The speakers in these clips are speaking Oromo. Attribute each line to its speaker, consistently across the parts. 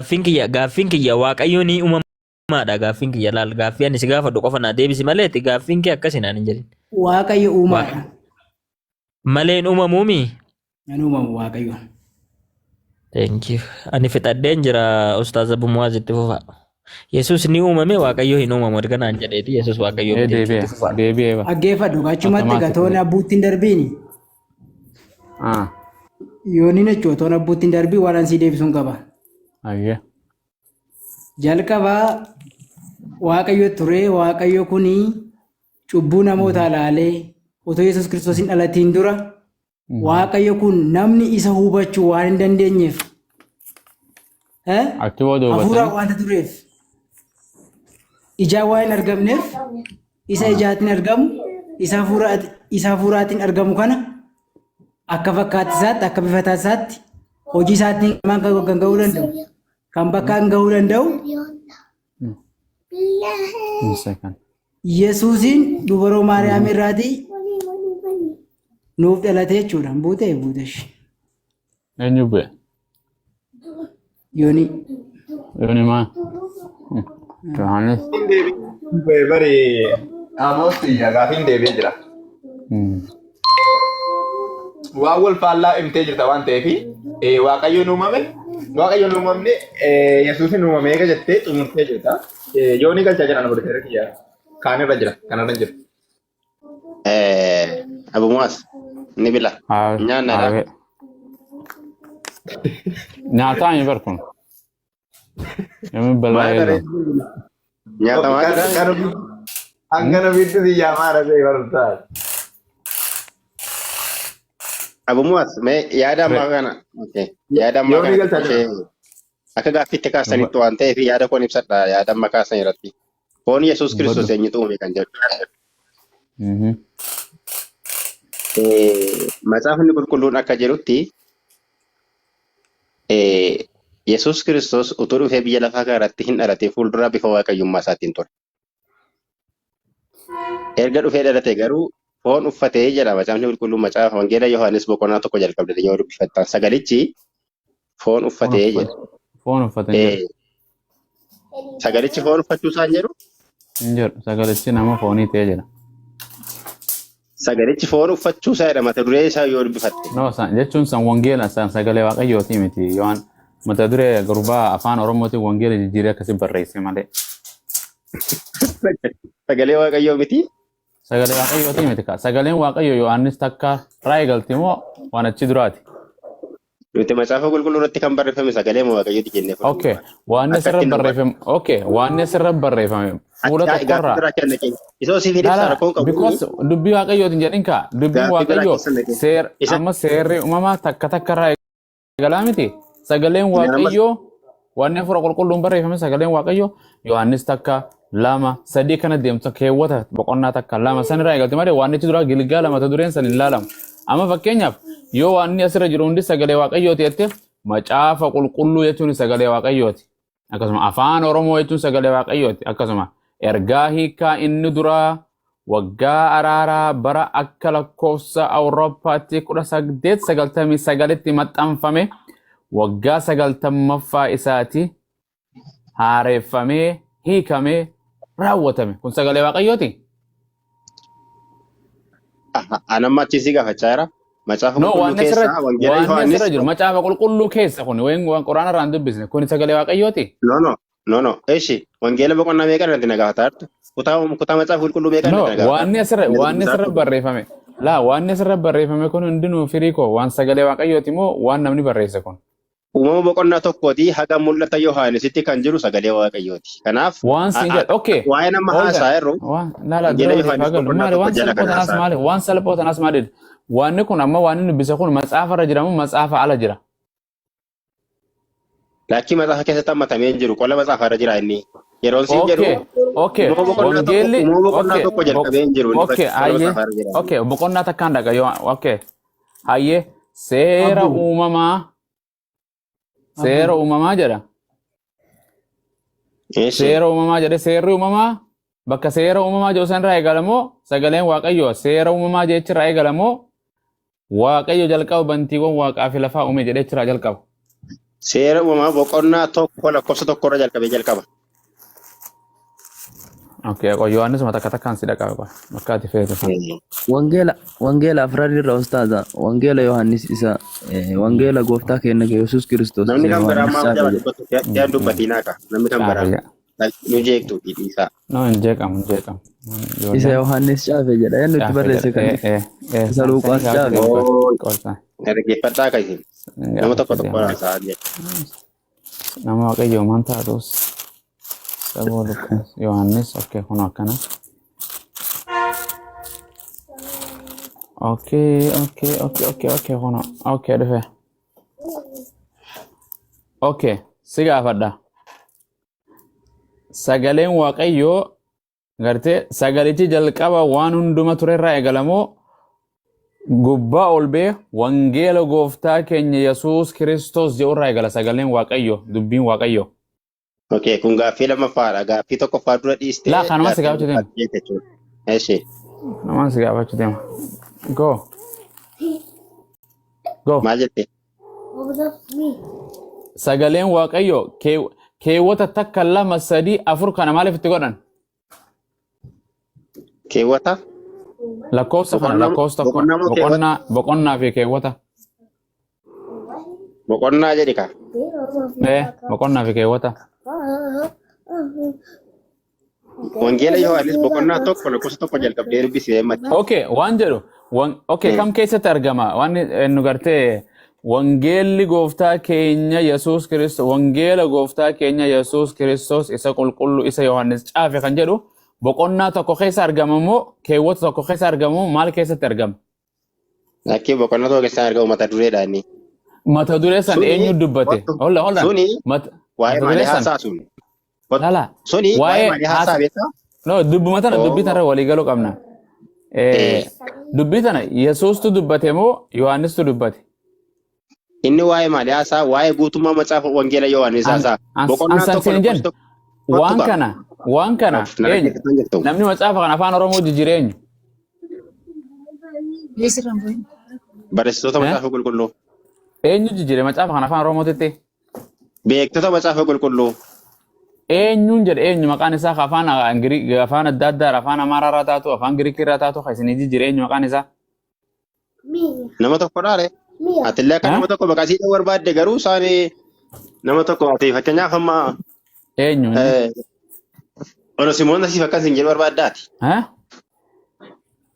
Speaker 1: Gaaffiin kiyya Waaqayyo ni uumamaadha gaaffiin kiyya laal gaaffii ani si gaafadhu qofa naa deebisi malee ati gaaffiin kee akkasi naan hin jedhin.
Speaker 2: Waaqayyo uumaadha.
Speaker 1: Malee hin uumamuumi?
Speaker 2: Nan uumamu Waaqayyo.
Speaker 1: Thank you. Ani fixadheen jira Ustaaz Abu Muwaaz itti fufaa. Yesuus ni uumame Waaqayyo hin uumamu erga naan jedheeti Yesuus Waaqayyo
Speaker 3: Ee
Speaker 1: miti
Speaker 3: deebi'e
Speaker 1: itti fufaa.
Speaker 3: deebi'e ba.
Speaker 2: Dhaggeeffadhu achumatti
Speaker 3: Automatic
Speaker 2: gatoon abbuutti hin darbiini.
Speaker 3: Ah,
Speaker 2: Yoonni jechuun otoon abbuutti hin darbiin waan ansii deebisuun qaba.
Speaker 3: ayyee.
Speaker 2: Jalqaba Waaqayyo ture Waaqayyo kuni cubbuu namootaa laalee otoo Yesuus Kiristoos hin dhalatiin dura Waaqayyo kun namni isa hubachuu waan hin dandeenyeef
Speaker 3: Achi booda
Speaker 2: hafuuraan
Speaker 3: hubatanii
Speaker 2: waanta tureef ijaan waan hin argamneef isa ijaatiin argamu isa hafuuraatiin argamu kana akka fakkaatti isaatti akka bifa isaatti hojii isaatiin kan kan ga'uu danda'u kan bakkaan ga'uu danda'u
Speaker 3: One second.
Speaker 2: Yesuusiin dubaroo Maariyaam irraatii nuuf dhalate jechuudha. Buutee buutesh.
Speaker 3: Eenyu bu'e?
Speaker 2: Yooni.
Speaker 3: Yooni maa? Yohaannis.
Speaker 4: Bari Amoos xiyya gaafiin deebi'ee jira. Waan wal faallaa himtee jirta waan ta'eef Waaqayyoon uumame Waaqayyoon uumamne Yesuusin uumame eega jettee xumurtee jirta. Yoonii galchaa jira nama dhufeera kiyya kaanirra jira kanarra jira.
Speaker 5: Abu Muaz ni bila. Nyaanna dha.
Speaker 3: Nyaataa hin bar kun. Namni balaa eega.
Speaker 5: Nyaatamaa jira.
Speaker 4: Hangana biddu biyyaa maara ta'e barumsaa.
Speaker 5: Abu Muaz mee yaada ammaa kana. Okay. Yaada ammaa
Speaker 4: Yoonii
Speaker 5: kana
Speaker 4: galchaa jira.
Speaker 5: ishee akka gaaffiitti kaasanitti waan ta'eef yaada koon ibsadha yaada amma kaasan irratti. Foon Yesuus Kiristoos eenyutu uume kan jedhu. Macaafni qulqulluun akka jedhutti Yesuus Kiristoos utuu dhufee biyya lafaa kana irratti hin dhalatee fuuldura bifa waaqayyummaa isaatiin ture. Erga dhufee dhalate garuu foon uffatee jedha macaafni qulqulluun macaafa wangeela Yohaannis boqonnaa 1 jalqabdee yoo dubbifattan sagalichi foon uffatee jedha.
Speaker 3: Foon uffate hin jedhu.
Speaker 5: Sagalichi foon uffachuu isaa hin jedhu.
Speaker 3: Hin jedhu. Sagalichi nama foonii ta'ee jedha.
Speaker 5: Sagalichi foon uffachuu isaa jedha mata duree isaa yoo dubbifatte.
Speaker 3: No, san jechuun san wangeela san sagalee waaqayyooti miti. Yohaan mata duree gurbaa afaan Oromootiin wangeela jijjiiree akkasi barreesse malee.
Speaker 5: Sagalee waaqayyoo miti.
Speaker 3: Sagalee waaqayyooti miti kaa. Sagaleen waaqayyoo Yohaannis takka irraa eegalti moo waan achi duraati?
Speaker 5: Nuti macaafa qulqulluu irratti kan barreeffame sagalee waaqayyooti jennee fudhanna.
Speaker 3: Okay. Waan
Speaker 5: Akka
Speaker 3: asirra
Speaker 5: ittiin nu
Speaker 3: barreeffame. Okay. Waan asirra barreeffame fuula
Speaker 5: Gaaffii
Speaker 3: tokkorraa.
Speaker 5: biraa kenna keenya. Isoo siif hidhibsa
Speaker 3: Lala,
Speaker 5: rakkoon qabu.
Speaker 3: because dubbii waaqayyootiin jedhin kaa dubbiin
Speaker 5: Gaaffii biraa
Speaker 3: waaqayyoo
Speaker 5: keessa naqee.
Speaker 3: seer
Speaker 5: Isa
Speaker 3: amma seerri uumamaa takka takka irraa eegalaa miti. Sagaleen
Speaker 5: amma
Speaker 3: waaqayyoo waan hafuura qulqulluun barreeffame sagaleen waaqayyoo Yohaannis takka lama sadii kana deemtu keewwata boqonnaa takka lama san irraa eegalti malee waan itti duraa gilgaala mata dureen san hin laalamu. Amma fakkeenyaaf yoo waan asirra jiru hundi sagalee waaqayyooti jette macaafa qulqulluu jechuun sagalee waaqayyooti. Akkasuma afaan Oromoo jechuun sagalee waaqayyooti. Akkasuma ergaa hiikaa inni duraa waggaa araaraa bara akka lakkoofsa Awurooppaatti 1899tti maxxanfame waggaa 90ffaa isaati haareeffamee hiikamee raawwatame. Kun sagalee waaqayyooti?
Speaker 5: Anamma achi si gaafachaa jira. Macaafa
Speaker 3: No,
Speaker 5: qulqulluu
Speaker 3: waan
Speaker 5: keessaa
Speaker 3: asirra
Speaker 5: wangeela
Speaker 3: waan
Speaker 5: Yohaannis.
Speaker 3: asirra jiru macaafa qulqulluu keessa kun waan quraana irraa hin dubbisne kun sagalee waaqayyooti.
Speaker 5: No, no, no, no. Eshi wangeela boqonnaa meeqa irratti na gaafataa jirtu? Kutaa macaafa qulqulluu meeqa
Speaker 3: No,
Speaker 5: irratti na gaafataa
Speaker 3: waan asirra
Speaker 5: jirtu?
Speaker 3: waan asirra barreeffame. Laa waan asirra barreeffame kun hundinuu firii koo waan sagalee waaqayyooti moo waan namni barreesse kun?
Speaker 5: Uumama boqonnaa tokkootii haga mul'ata Yohaanisitti kan jiru sagalee Waaqayyooti. Kanaaf
Speaker 3: Waan siin jedhu okay.
Speaker 5: waa'ee nama
Speaker 3: Hold on.
Speaker 5: haasaa jirru
Speaker 3: Waan laala
Speaker 5: Wangeela
Speaker 3: dura waliif
Speaker 5: Yohaannis
Speaker 3: haa galu.
Speaker 5: boqonnaa
Speaker 3: Maali
Speaker 5: 1
Speaker 3: waan
Speaker 5: jala
Speaker 3: salphoo
Speaker 5: kan
Speaker 3: tanaas
Speaker 5: haasaa
Speaker 3: maali waan salphoo tanaas maali Wanni kun amma waan inni dubbise kun macaafa irra jira moo macaafa ala jira?
Speaker 5: Lakkii macaafa keessatti hammatamee hin jiru. Qola macaafa irra jira inni. Yeroon siin jedhu
Speaker 3: Okay, okay.
Speaker 5: uumama boqonnaa tokko
Speaker 3: Wangeelli
Speaker 5: uumama boqonnaa
Speaker 3: okay,
Speaker 5: 1 jalqabee hin jiru. Inni
Speaker 3: okay,
Speaker 5: qola
Speaker 3: hayyee.
Speaker 5: macaafa irra jira.
Speaker 3: Okay, boqonnaa takkaan dhaqa yoo okay. Hayyee seera
Speaker 2: Abbu.
Speaker 3: uumamaa seera uumamaa jedha.
Speaker 5: Eessi.
Speaker 3: Seera uumamaa jedhe seerri uumamaa bakka seera uumamaa jedhu san irraa eegalamoo sagaleen waaqayyoo seera uumamaa jechirraa eegalamoo waaqayyo jalqaba bantiiwwan waaqaa fi lafaa uume jedhee achirraa jalqaba.
Speaker 5: Seera uumamaa boqonnaa 1 lakkoofsa 1 irra jalqabee jalqaba.
Speaker 3: Okay, qoy Yohaannisuma takka takkaan si dhaqaa qoy. Bakka ati feetu sana.
Speaker 6: Wangeela afran irra ustaaza Wangeela Yohaannis isa Wangeela gooftaa keenya Yesuus Kiristoos
Speaker 5: Namni
Speaker 6: isa
Speaker 5: kan biraa
Speaker 6: Yohaannis
Speaker 5: maaf
Speaker 6: caafe
Speaker 5: jaba
Speaker 6: jedha.
Speaker 5: dubbatu si'aan dubbatiinaa ka. Namni kan biraa
Speaker 3: Caafe
Speaker 5: nu jeeqtu dhiisaa.
Speaker 3: No, hin jeeqamu, hin jeeqamu.
Speaker 6: Isa
Speaker 3: Ijoolleen
Speaker 6: Yohaannis caafe jedha. Inni itti
Speaker 3: caafe
Speaker 6: barreesse
Speaker 3: jedha.
Speaker 6: kan
Speaker 3: Eh,
Speaker 6: isa
Speaker 3: san
Speaker 6: Luuqaas
Speaker 3: sanii gaafachuu
Speaker 6: caafe.
Speaker 3: deema qoy.
Speaker 5: Oo,
Speaker 3: Qoy san.
Speaker 5: dhaggeeffadhaa ka isin.
Speaker 3: Sanii
Speaker 5: Nama tokko
Speaker 3: gaafachuu
Speaker 5: tokko
Speaker 3: deema.
Speaker 5: haasa'aa jira.
Speaker 3: Nama Waaqayyoo maan taatus. Saboo Luqaas Yohaannis okay kun akkana. Okay, okay, okay, okay, okay kun okay dhufe. Okay, si gaafadha. Sagaleen Waaqayyoo gartee sagalichi jalqaba waan hunduma turerraa eegalamoo gubbaa ol bee wangeela gooftaa keenya Yesuus Kiristoos jedhurraa eegala sagaleen Waaqayyoo dubbiin Waaqayyoo.
Speaker 5: Okay, kun gaaffii lammaffaadha. Gaaffii tokkoffaa dura dhiistee
Speaker 3: Laa kanumaan si
Speaker 5: gaaffii
Speaker 3: gaafachuu deema.
Speaker 5: lammaffaatti jechuudha. Eshi,
Speaker 3: Kanumaan si gaafachuu deema. Go. Go.
Speaker 5: maal jette?
Speaker 3: Sagaleen Waaqayyoo keewwata 1 2 3 4 kana maaliif itti godhan?
Speaker 5: Keewwata?
Speaker 3: Lakkoofsa kana
Speaker 5: Boqonnaa
Speaker 3: lakkoofsa tokko
Speaker 5: boqonnaa moo keewwata?
Speaker 3: boqonnaa boqonnaa fi keewwata.
Speaker 5: Boqonnaa jedhi ka.
Speaker 3: Boqonnaa fi keewwata.
Speaker 5: Wangeela Yohaannis boqonnaa 1 lakkoofsa 1 jalqabdee dubbisi ammatti.
Speaker 3: Okay, waan jedhu. Okay, kam keessatti argama? Waan nu gartee wangeelli gooftaa keenya Yesuus Kiristoos, wangeela gooftaa keenya Yesuus Kiristoos isa qulqulluu isa Yohaannis caafe kan jedhu boqonnaa tokko keessa argama moo keewwata tokko keessa argama moo maal keessatti argama?
Speaker 5: Lakkii boqonnaa tokko keessatti argamu mata dureedha inni.
Speaker 3: Mata duree san
Speaker 5: Suni
Speaker 3: eenyu dubbate?
Speaker 5: kottu.
Speaker 3: Holla holla.
Speaker 5: Suni
Speaker 3: Mata
Speaker 5: waa'ee
Speaker 3: mata
Speaker 5: maalii
Speaker 3: duree san
Speaker 5: haasaa sun? Kottu.
Speaker 3: lala
Speaker 5: Suni waa'ee
Speaker 3: waa'ee
Speaker 5: maalii haasaa
Speaker 3: haasa
Speaker 5: beektaa?
Speaker 3: no dubbuma tana dubbii
Speaker 5: Oo.
Speaker 3: tana walii galuu qabna. Dubbii tana Yesuustu dubbate moo Yohaannistu dubbate?
Speaker 5: Inni waa'ee maalii haasaa? Waa'ee guutummaa macaafa wangeela Yohaannis haasaa. Boqonnaa
Speaker 3: An
Speaker 5: 1
Speaker 3: san hin
Speaker 5: lakkoofsa
Speaker 3: jenne
Speaker 5: 1 kottu
Speaker 3: waan
Speaker 5: kaa.
Speaker 3: kana waan kana
Speaker 5: Na
Speaker 3: eenyu
Speaker 5: dhaggeeffataa jirtu.
Speaker 3: namni macaafa kana afaan Oromoo jijjiire eenyu?
Speaker 5: Barreessitoota
Speaker 3: Eh?
Speaker 5: macaafa qulqulluu.
Speaker 3: Eenyu jijjiire macaafa kana afaan Oromootitti?
Speaker 5: Beektota macaafa qulqulluu.
Speaker 3: Eenyuun jedhe eenyu maqaan isaa ka afaan afaan adda addaa afaan Amaaraa irraa taatu afaan Giriikii irraa taatu ka isinii jijjiire eenyu maqaan isaa?
Speaker 5: Nama tokko dhaare. Atillee akka
Speaker 3: Eh?
Speaker 5: nama tokko maqaa isii dha'uu barbaadde garuu isaan nama tokko ati fakkeenyaaf amma
Speaker 3: Eenyu inni?
Speaker 5: Onosimoon nasiif akkas hin jedhu barbaaddaati.
Speaker 3: Eh?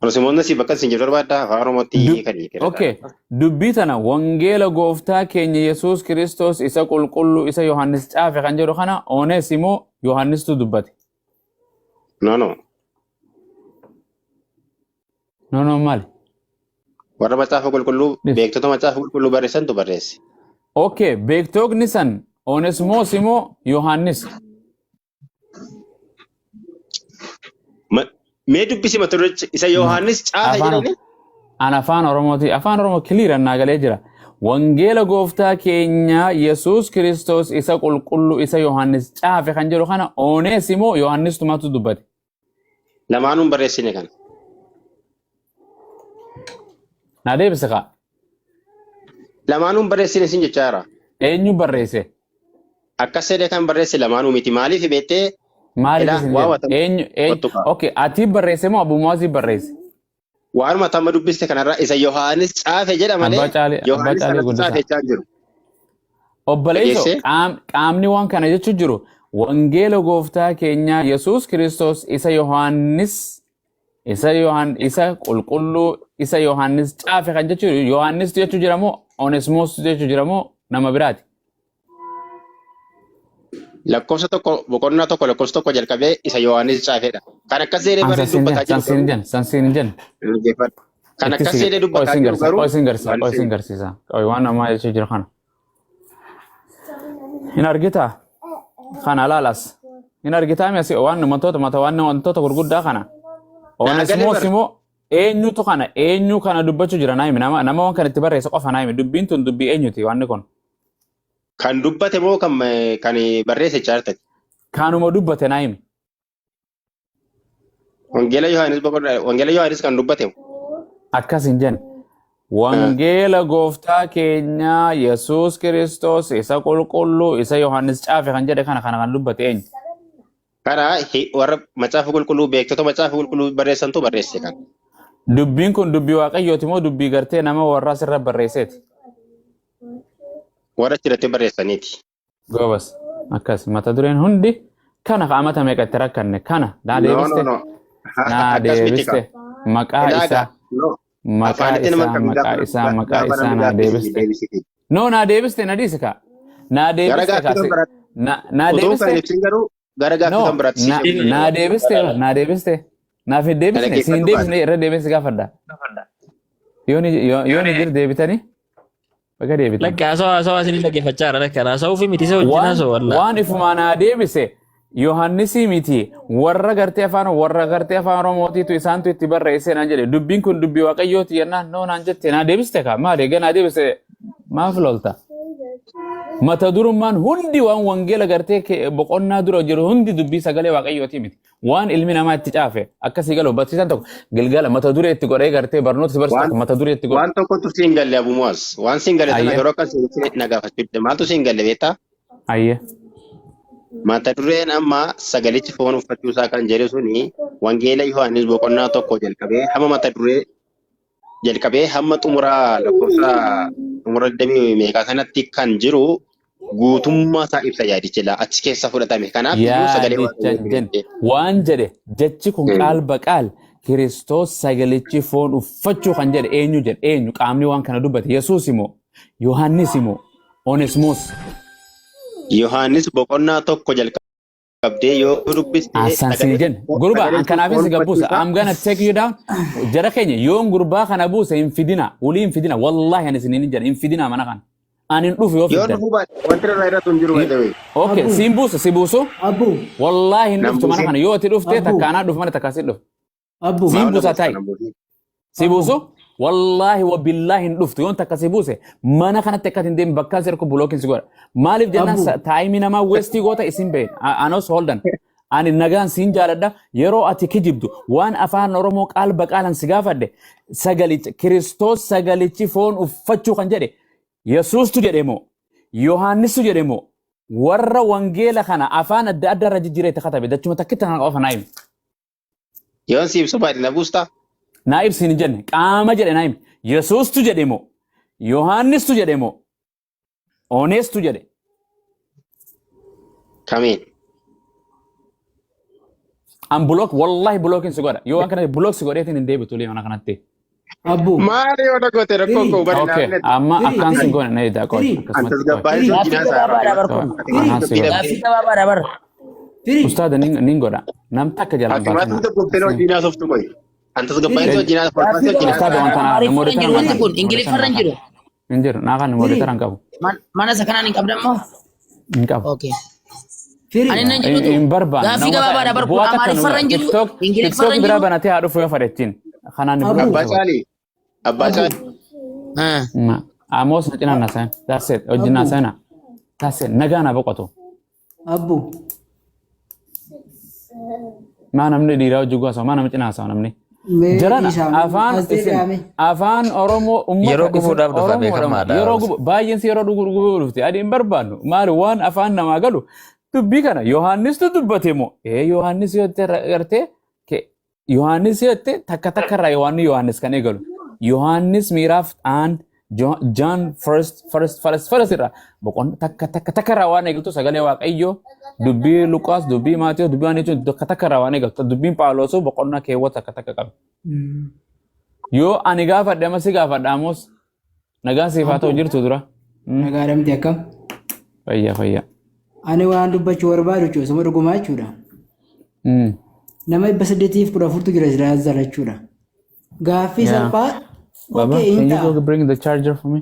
Speaker 5: Onosimoon nasiif akkas hin jedhu barbaaddaa afaan Oromootti kan hiike.
Speaker 3: Okay. Dubbii tana wangeela gooftaa keenya Yesuus Kiristoos isa qulqulluu isa Yohaannis caafe kan jedhu kana Oneesimoo Yohaannistu dubbate.
Speaker 5: No no.
Speaker 3: No no maali?
Speaker 5: Warra macaafa qulqulluu
Speaker 3: Dhis.
Speaker 5: beektota macaafa qulqulluu barreessantu barreesse.
Speaker 3: Okay, beektoonni san Onesimoos immoo Yohaannis.
Speaker 5: Mee dubbisi mata duricha isa Yohaannis caafe
Speaker 3: Afaan
Speaker 5: jedhani.
Speaker 3: An afaan Oromooti. Afaan Oromoo kiliir annaa galee jira. Wangeela gooftaa keenya Yesuus Kiristoos isa qulqulluu isa Yohaannis caafe kan jedhu kana Oneesimoo Yohaannis tumatu dubbate.
Speaker 5: Lamaanuun barreessine kana.
Speaker 3: Naa deebise kaa.
Speaker 5: Lamaanuun barreessine sin jechaa jira.
Speaker 3: Eenyu barreesse?
Speaker 5: Akkas jedhee kan barreesse lamaanuu miti. Maaliif beektee
Speaker 3: Maaliif
Speaker 5: Ilaa,
Speaker 3: isin
Speaker 5: waa
Speaker 3: jedhe?
Speaker 5: wata-
Speaker 3: Eenyu eenyu?
Speaker 5: Kottu kaa.
Speaker 3: Okay, ati barreesse moo Abu Muwaazii barreesse?
Speaker 5: Waanuma tamma dubbiste kanarraa isa Yohaannis caafe jedha malee
Speaker 3: Abbaa Caalii Abbaa
Speaker 5: Yohaannis
Speaker 3: Caalii
Speaker 5: kanatti
Speaker 3: Guddisaa.
Speaker 5: caafe jechaa hin jiru.
Speaker 3: Obboleessoo
Speaker 5: Dhageessee?
Speaker 3: qaamni waan kana jechuu jiru wangeela gooftaa keenyaa Yesuus Kiristoos isa Yohaannis isa Yohaan isa qulqulluu isa Yohaannis caafe kan jechuu jiru Yohaannis jechuu jira moo Onesmoos jechuu jira moo nama biraati?
Speaker 5: Lakkoofsa 1 boqonnaa 1 lakkoofsa 1 jalqabee isa Yohaannis caafedha. Kan akkas jedhee
Speaker 3: An
Speaker 5: barree
Speaker 3: san siin
Speaker 5: dubbataa
Speaker 3: jenna
Speaker 5: jiru
Speaker 3: san siin
Speaker 5: garuu
Speaker 3: jenna san siin jenna.
Speaker 5: dhaggeeffadhu. Kan
Speaker 3: Itti
Speaker 5: akkas
Speaker 3: si
Speaker 5: jedhee
Speaker 3: qoy
Speaker 5: dubbataa
Speaker 3: siin
Speaker 5: jiru
Speaker 3: garsiisa
Speaker 5: garuu
Speaker 3: qoy siin garsiisa qoy
Speaker 5: Yohaannis
Speaker 3: siin garsiisa qoy waan ammaa jechuu jiru kana. Hin argitaa? Kana laalas. Hin argitaa mi asii waan wantoota mata waan wantoota gurguddaa kana.
Speaker 5: Naa galee
Speaker 3: Onesimoos
Speaker 5: bara.
Speaker 3: immoo eenyutu kana eenyu kana dubbachuu jira naa himi nama nama waan kana itti barreesse qofa naa himi dubbiin tun dubbii eenyuti wanni kun.
Speaker 5: Kan dubbate moo kan kan barreesse chaartati?
Speaker 3: Kanuma dubbate naa himi.
Speaker 5: Wangeela Yohaannis boqonnaa Wangeela Yohaannis kan dubbate moo?
Speaker 3: Akkas hin jenne. Wangeela gooftaa keenyaa Yesuus Kiristoos isa qulqulluu isa Yohaannis caafe kan jedhe kana kan dubbate eenyu?
Speaker 5: Kana warra macaafa qulqulluu, beektota macaafa qulqulluu barreessantu barreesse kan.
Speaker 3: Dubbiin kun dubbii Waaqayyooti moo dubbii gartee nama warraa sirra barreesseeti?
Speaker 5: Warra achirratti barreessaniiti.
Speaker 3: Goobas. Akkas mata dureen hundi kana amata meeqa itti rakkanne kana naa
Speaker 5: No, no,
Speaker 3: deebiste,
Speaker 5: no.
Speaker 3: naa
Speaker 5: Akkas miti ka.
Speaker 3: deebiste, maqaa
Speaker 5: Ilaaga.
Speaker 3: isaa,
Speaker 5: No.
Speaker 3: maqaa
Speaker 5: Afaanitti nama
Speaker 3: isaa,
Speaker 5: qabdi
Speaker 3: maqaa
Speaker 5: gaafa
Speaker 3: isaa, maqaa
Speaker 5: gaafa
Speaker 3: isaa
Speaker 5: namni
Speaker 3: naa
Speaker 5: gaaffii
Speaker 3: deebiste.
Speaker 5: deebisiti.
Speaker 3: No, naa deebiste, na dhiisi kaa. Naa
Speaker 5: Gara
Speaker 3: deebiste
Speaker 5: gaaffii
Speaker 3: kaa
Speaker 5: kan biraatti.
Speaker 3: naa
Speaker 5: Utuu kan
Speaker 3: deebiste.
Speaker 5: hin ibsin garuu gara gaaffii
Speaker 3: No,
Speaker 5: kan biraatti si
Speaker 3: na
Speaker 5: ce'uu
Speaker 3: naa deebiste, naa deebiste. Naaf hin
Speaker 5: Kana
Speaker 3: deebisne, si hin
Speaker 5: keessattuu
Speaker 3: deebisne, irra deebinsi gaafadha. Yoo ni jiru deebitanii baga deebitan.
Speaker 1: Lakki, haasawaa haasawaa isin dhaggeeffachaa jira. Lakki, haasawuu fi miti isa wajjin haasawaa wallaahi.
Speaker 3: Waan ifumaa naa deebise Yohannisii miti, warra gartee afaan, warra gartee afaan Oromootiitu isaantu itti barreesse naan jedhe. Dubbiin kun dubbii Waaqayyooti jennaan no naan jette, naa deebiste kaa. Maali egaa naa deebiste, maaf lolta? Mata durummaan hundi waan wangeela gartee boqonnaa dura jiru hundi dubbii sagalee Waaqayyooti miti. Waan ilmi namaa itti caafe akkasii galu barsiisaan tokko gilgala mata duree itti godhee gartee barnoota si barsiisu
Speaker 5: Waan
Speaker 3: tokko mata duree itti godhe.
Speaker 5: Waan tokkotu siin galle, Abu Muaz. Waan siin galle sana garuu akka siin na gaafachuu maaltu siin galle beektaa?
Speaker 3: Ayyee.
Speaker 5: Mata dureen amma sagalichi foon uffachuu isaa kan jedhu suni wangeela Yohaannis boqonnaa 1 jalqabee hamma mata duree jalqabee hamma xumura lakkoofsa xumura 20 meeqaa sanatti kan jiru guutummaa isaa ibsa yaadichi laa achi keessa fudhatame. Kanaaf iyyuu sagalee
Speaker 3: Yaadicha
Speaker 5: Waaqayyooti
Speaker 3: jenne
Speaker 5: jettee.
Speaker 3: waan jedhe jechi kun qaal baqaal Kiristoos sagalichi foon uffachuu kan jedhe eenyu jedhe? Eenyu qaamni waan kana dubbate? Yesuus immoo, Yohaannis immoo, Onesmoos?
Speaker 5: Yohaannis boqonnaa 1 jalqabdee yoo dubbiste
Speaker 3: Asaan sii
Speaker 5: sagalee
Speaker 3: jenne gurbaa an
Speaker 5: sagalichi
Speaker 3: kanaafin
Speaker 5: foon
Speaker 3: si gabbuusa.
Speaker 5: uffachuu isaa.
Speaker 3: I'm gonna take you down. Jara keenya, yoon gurbaa kana buuse hin fidina, walii hin fidina. Wallaahi ani isiniin hin jedha, hin fidina mana kana. Ani hin dhufu yoo
Speaker 5: Yoo
Speaker 3: fiddan.
Speaker 5: dhufuu baate wanti irraa irratti hin jiru by the way.
Speaker 3: Okay.
Speaker 2: Abu.
Speaker 3: Siin buusu, si buusu.
Speaker 2: Abu.
Speaker 3: Wallaahi hin
Speaker 5: Nan
Speaker 3: dhuftu mana
Speaker 5: buusin.
Speaker 3: kana. Yoo ati dhufte
Speaker 2: Abu.
Speaker 3: takka anaa dhufu mana takka si dhufu.
Speaker 2: Abu.
Speaker 3: Siin
Speaker 5: Maaf na
Speaker 3: buusa
Speaker 5: buusta
Speaker 3: taa'i.
Speaker 5: nan buusin.
Speaker 3: Si buusu, wallaahi wa billaahi hin dhuftu. Yoon takka si buuse mana kanatti akka hin deemne bakkaan si erku blockiin si godha. Maaliif jennaan
Speaker 2: Abu.
Speaker 3: Timeii namaa waste goota isin beeyin. Anos holdan. Ani nagaan siin jaaladha. Yeroo ati kijibdu waan afaan Oromoo qaal baqaalan si gaafadhe, sagalicha Kiristoos sagalichi foon uffachuu kan jedhe Yesuustu jedhe moo, Yohaannistu jedhe moo, warra wangeela kana afaan adda addaa irra jijjiiree itti katabe dachuma takkitti kana qofa naa himi.
Speaker 5: Yoon si ibsu baate na buustaa?
Speaker 3: Naa ibsi hin jenne, qaama jedhe naa himi. Yesuustu jedhe moo, Yohaannistu jedhe moo, Oneestu jedhe?
Speaker 5: Kamiin?
Speaker 3: An block, wallahi blockiin si godha. Yoo waan kana block si godheetiin hin deebitu lee mana kanatti.
Speaker 2: Abbu.
Speaker 5: Maali yoo gote rakkoo
Speaker 2: Firii.
Speaker 5: koo bari
Speaker 3: Okay,
Speaker 5: naaf
Speaker 3: amma
Speaker 2: Firii,
Speaker 3: akkaan sin
Speaker 2: firii.
Speaker 3: goone na edaa qoy
Speaker 2: Firii.
Speaker 5: An
Speaker 3: akkasumatti qoy.
Speaker 5: tasgabbaa'ee
Speaker 2: Firii.
Speaker 5: wajjin
Speaker 7: Gaaffii
Speaker 5: haasaa
Speaker 7: gabaabaadha bar kun.
Speaker 3: Akkaan si godha.
Speaker 7: Gaaffii gabaabaadha bar.
Speaker 2: Firii.
Speaker 3: Ustaada nin godha. Nam takka jalaan
Speaker 5: Ati
Speaker 3: baasina.
Speaker 5: tasgabbaa'ee wajjin haasoftu qoy. An tasgabbaa'ee wajjin
Speaker 7: Gaaffii
Speaker 5: haasoftu wajjin
Speaker 3: Ustaada
Speaker 7: gabaabaadha.
Speaker 3: wanta naa
Speaker 7: Amaariffarra hin jiru
Speaker 3: moderator
Speaker 7: wanti kun.
Speaker 3: naa
Speaker 7: Ingiliffarra hin jiru.
Speaker 3: hin jiru, naa kan moderator hin qabu.
Speaker 7: Mana isa kanaan hin qabdan moo?
Speaker 3: Hin qabu.
Speaker 7: Okay.
Speaker 2: Firii.
Speaker 7: Ani nan jedhutu.
Speaker 3: Hin barbaanne.
Speaker 7: Gaaffii gabaabaadha bar kun.
Speaker 3: Bu'aa takka nu
Speaker 7: Amaariffarra hin jiru.
Speaker 3: TikTok
Speaker 7: Ingiliffarra
Speaker 3: TikTok
Speaker 7: hin
Speaker 3: biraa
Speaker 7: jiru.
Speaker 3: banatee haa dhufu yoo fedhettiin. Kanaan ni
Speaker 2: Abu.
Speaker 3: bulaa.
Speaker 5: Abbaa Caalii. Abbaa Caalii.
Speaker 7: Ah.
Speaker 3: Amos na cinaan na seen. That's it. Hojii na
Speaker 2: Abu.
Speaker 3: seena. That's it. Nagaa na boqotu.
Speaker 2: Abbu.
Speaker 3: Maa namni dhiiraa hojii gosa maa nama cinaa haasa'u namni.
Speaker 2: Mee
Speaker 3: Jarana
Speaker 2: dhiisaa
Speaker 3: afaan
Speaker 2: as
Speaker 3: isin
Speaker 2: deebi'ame.
Speaker 3: afaan Oromoo ummata
Speaker 1: Yeroo
Speaker 3: isin
Speaker 1: gubuudhaaf dhufa
Speaker 3: Oromoodha
Speaker 1: beekamaadha.
Speaker 3: yeroo gubu baay'een si yeroo gubuu dhufte adi hin barbaannu. Maali waan afaan namaa galu dubbii kana Yohaannistu dubbate moo? Ee, Yohaannis yoo jette gartee Yohaannis yoo jette takka takka irraa Yohaanni Yohaannis kan eegalu. Yohaannis miiraaf aan John first first first first irraa boqonna takka takka takka irraa waan eegaltu sagalee Waaqayyoo, dubbii Luqaas, dubbii Maatiyoo, dubbii waan jechuun takka takka irraa waan eegaltu, dubbiin Phaawulosuu boqonnaa keewwata takka takka qaba. Yoo ani gaafadhe amma si gaafadha. Amos, nagaan siif haa ta'u, jirtu dura.
Speaker 2: Nagaadhamti, akkam?
Speaker 3: Fayyaa, fayyaa.
Speaker 2: Ani waan dubbachuu barbaadu jechuudha. Suma dhugumaa jechuudha. Nama 814tu jira jira jechuudha. Gaaffii salphaa.
Speaker 3: Baba,
Speaker 2: Okay,
Speaker 3: can
Speaker 2: hin
Speaker 3: you go
Speaker 2: ta'a.
Speaker 3: bring the charger for me?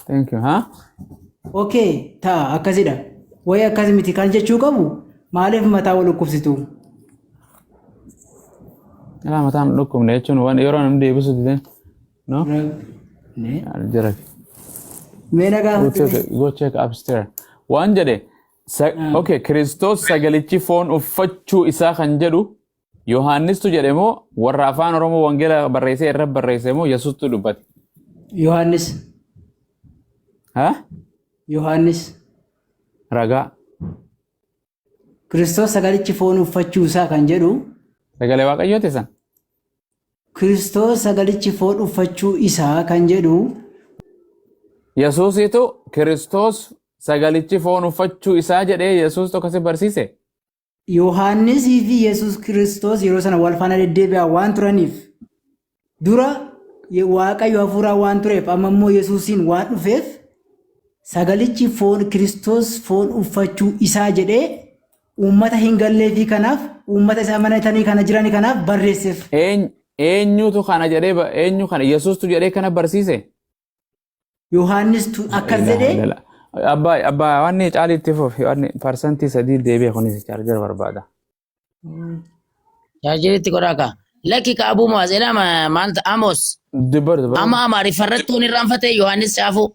Speaker 3: Thank you. Huh?
Speaker 2: Okay, ta'a akkasidha. Wayi akkas miti kan jechuu qabu maaliif mataa wal dhukkubsitu?
Speaker 3: Ilaa mataan dhukkubne jechuun waan yeroo namni deebisu dide. No?
Speaker 2: Ne?
Speaker 3: Jira.
Speaker 2: Mee na
Speaker 3: Go
Speaker 2: gaafatti.
Speaker 3: check, go check upstairs. Waan jedhe, okay, Kiristoos sagalichi foon uffachuu isaa kan jedhu Yohaannistu jedhe moo, warra afaan Oromoo wangeela barreessee irra barreesse moo, Yesuustu dubbate?
Speaker 2: Yohaannis.
Speaker 3: Ha?
Speaker 2: Yohaannis.
Speaker 3: Ragaa.
Speaker 2: Kiristoos sagalichi foon uffachuu isaa kan jedhu
Speaker 3: Sagalee Waaqayyooti san.
Speaker 2: Kiristoos sagalichi foon uffachuu isaa kan jedhu
Speaker 3: Yesuusitu Kiristoos sagalichi foon uffachuu isaa jedhee Yesuus tokko si barsiise.
Speaker 2: Yohaannisii fi Yesuus Kiristoos yeroo sana wal faana deddeebi'aa waan turaniif dura Waaqayyo hafuuraa waan tureef amma immoo Yesuusiin waan dhufeef sagalichi foon Kiristoos foon uffachuu isaa jedhee uummata hin galleefii kanaaf uummata isa amanatanii kana jiranii kanaaf barreesseef.
Speaker 3: Eenyutu kana jedhee eenyu kana Yesuustu jedhee kana barsiise?
Speaker 2: Yohaannistu akkas jedhee
Speaker 3: Abbaa abbaa wanni caaliitti fufi wanni parsantii sadii deebi'e kunis chaarjara barbaada.
Speaker 7: Chaarjeritti godhaa kaa. Lakki ka Abuu Mu'aaz elaa maal Amos.
Speaker 3: Dubbar dubbar.
Speaker 7: Amma Amaariffarratti waan irraanfate Yohaannis caafuu.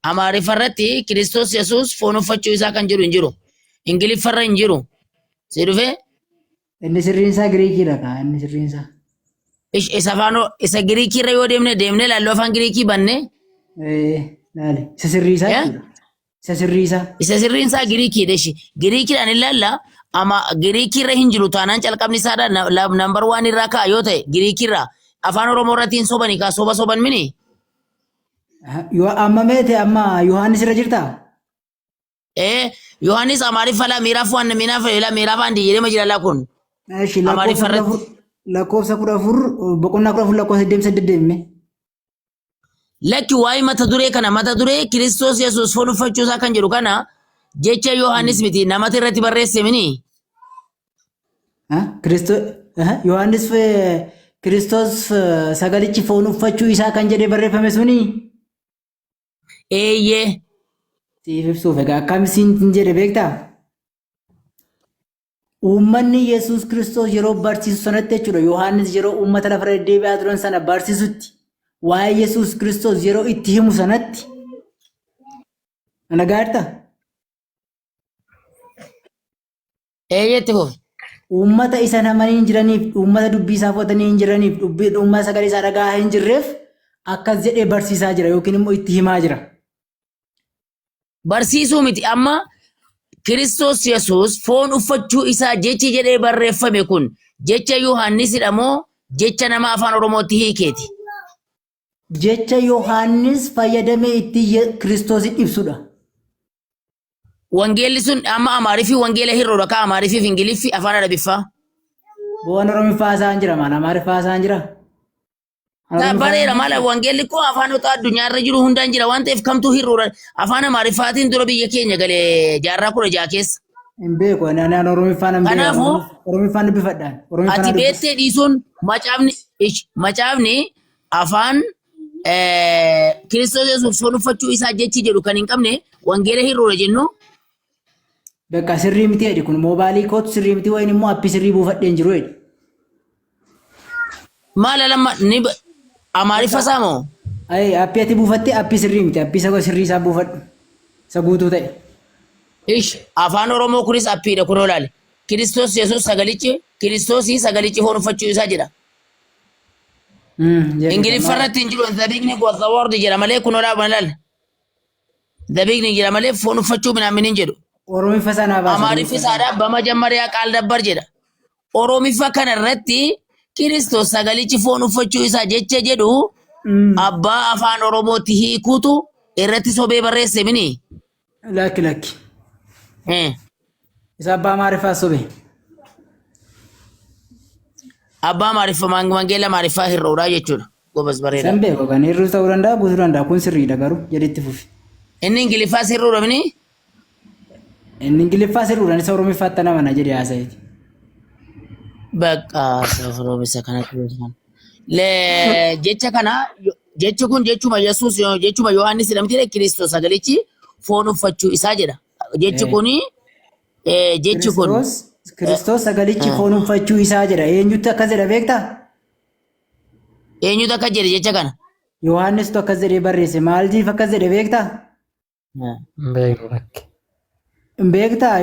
Speaker 7: Amaariffarratti Kiristoos Yesuus foon uffachuu isaa kan jedhu hin jiru. Ingiliffarra hin jiru. Si dhufee?
Speaker 2: Inni sirriin isaa Giriikiidha kaa inni sirriin isaa.
Speaker 7: Isa afaan isa Giriikiirra yoo deemne deemne laalloo afaan Giriikii banne
Speaker 2: Ee, laali. Isa sirrii isaa
Speaker 7: Eh?
Speaker 2: jechuudha. Isa sirrii isaa.
Speaker 7: Isa sirriin isaa Giriikiidha ishi. Giriikiidhaan ilaalla ama Giriikiirra hin jiru taanaan calqabni isaadha nambar waan irraa ka'a yoo ta'e Giriikiirra afaan Oromoo irratti hin sobani kaa soba soban mini.
Speaker 2: Yoo amma meete amma Yohaannis irra jirtaa?
Speaker 7: Ee Yohaannis Amaariffa laa miiraaf waan miiraaf laa miiraaf aan jedhee jira laa kun.
Speaker 2: Eshi lakkoofsa
Speaker 7: Amaariffa
Speaker 2: kudha
Speaker 7: irratti.
Speaker 2: afur lakkoofsa kudha afur boqonnaa kudha afur lakkoofsa digdamii saddeet deemne.
Speaker 7: Lakki waa'ee mata duree kana mata duree Kiristoos Yesuus foon uffachuu isaa kan jedhu kana jecha Yohaannis miti namatti irratti barreesse mini.
Speaker 2: Kiristoos Yohaannis Kiristoos sagalichi foon uffachuu isaa kan jedhee barreeffame suni
Speaker 7: Eeyyee.
Speaker 2: Siif ibsuuf egaa akkam siin jedhe beektaa? Uummanni Yesuus Kiristoos yeroo barsiisu sanatti jechuudha. Yohaannis yeroo uummata lafarra deddeebi'aa turan sana barsiisutti waa'ee Yesuus Kiristoos yeroo itti himu sanatti ana gaarta?
Speaker 7: Eeyyee itti fufi.
Speaker 2: Uummata isa hin amaniin jiraniif, uummata dubbii isaa fudhatanii hin jiraniif, dubbii uummata sagalee isaa dhaga'aa hin jirreef akkas jedhee barsiisaa jira yookiin immoo itti himaa jira.
Speaker 7: Barsiisuu miti amma Kiristoos Yesuus foon uffachuu isaa jechi jedhee barreeffame kun jecha Yohaannisidha moo jecha nama afaan Oromootti hiikeeti?
Speaker 2: Jecha Yohaannis fayyadamee itti Kiristoosin ibsudha.
Speaker 7: Wangeelli sun amma Amaariffii wangeela hir'uudha kaa Amaariffii fi Ingiliffii afaan Arabiffaa.
Speaker 2: Bo'oon Oromiffaa haasa'an jira maal Amaariffaa haasa'an jira?
Speaker 7: Bareera maal wangeelli koo afaanota addunyaa irra jiru hundaan jira waan ta'eef kamtuu hir'uudha. Afaan Amaariffaatiin dura biyya keenya galee jaarraa 16 keessa.
Speaker 2: Hin beeku ani ani ani Oromiffaa nan beeka.
Speaker 7: Kanaafuu
Speaker 2: Oromiffaan dubbifadhaan. Oromiffaan
Speaker 7: ati
Speaker 2: dubbisa.
Speaker 7: beektee dhiisuun macaafni ish, macaafni afaan Kiristoos Yesuus foon uffachuu isaa jechi jedhu kan hin qabne wangeela hir'uudha jennu.
Speaker 2: Bakka sirrii miti jedhi kun moobaalii kootu sirrii miti wayin immoo appii sirrii buufadhee hin jiru jedhi.
Speaker 7: Maal alamma ni Amaariffa isaa moo?
Speaker 2: Ayi appii ati buufatte appii sirrii miti appii isa sirrii isaa buufadhu isa guutuu ta'e.
Speaker 7: Ish afaan Oromoo kunis appiidha kunoo laali. Kiristoos Yesuus sagalichi Kiristoosii sagalichi foon uffachuu isaa jedha.
Speaker 2: Jedhi
Speaker 7: Ingiliffa irratti hin jiru the beginning was the word jedha malee kunoo laal laal. The beginning jedha malee foon uffachuu minaamin hin jedhu.
Speaker 2: Oromiffa sanaa baasa.
Speaker 7: Amaariffi isaadha bamajamariyaa qaal dabbar jedha. Oromiffa kana irratti Kiristoos sagalichi foon uffachuu isaa jecha jedhu abbaa afaan Oromootti hiikuutu irratti sobee barreesse mini.
Speaker 2: Lakki lakki. Isa abbaa Amaariffaa sobe.
Speaker 7: Abbaa Amaariffa wangeela Amaariffaa hir'uudha jechuudha. Gobas bareeda.
Speaker 2: San beeku kan hir'uus ta'uu danda'a guutuu danda'a kun sirriidha garuu jedhitti fufi.
Speaker 7: Inni Ingiliffaa sirruudha mini.
Speaker 2: Inni Ingiliffaa sirruudha isa Oromiffaatti nama na jedhe haasa'eeti.
Speaker 7: Bakka safuroomisa kanatti beekan. Jecha kana jechi kun jechuma Yesuus jechuma Yohaannis jedhamti Kiristoos sagalichi foon uffachuu isaa jedha. Jechi kun jechi kun
Speaker 2: Kiristoos sagalichi foon uffachuu isaa jedha. Eenyutti akkas jedha beektaa?
Speaker 7: Eenyutu akkas jedhe jecha kana?
Speaker 2: Yohaannistu akkas jedhee barreesse. Maaliif akkas jedhe beektaa?
Speaker 1: Hin beeknu lakki.
Speaker 2: Hin beektaa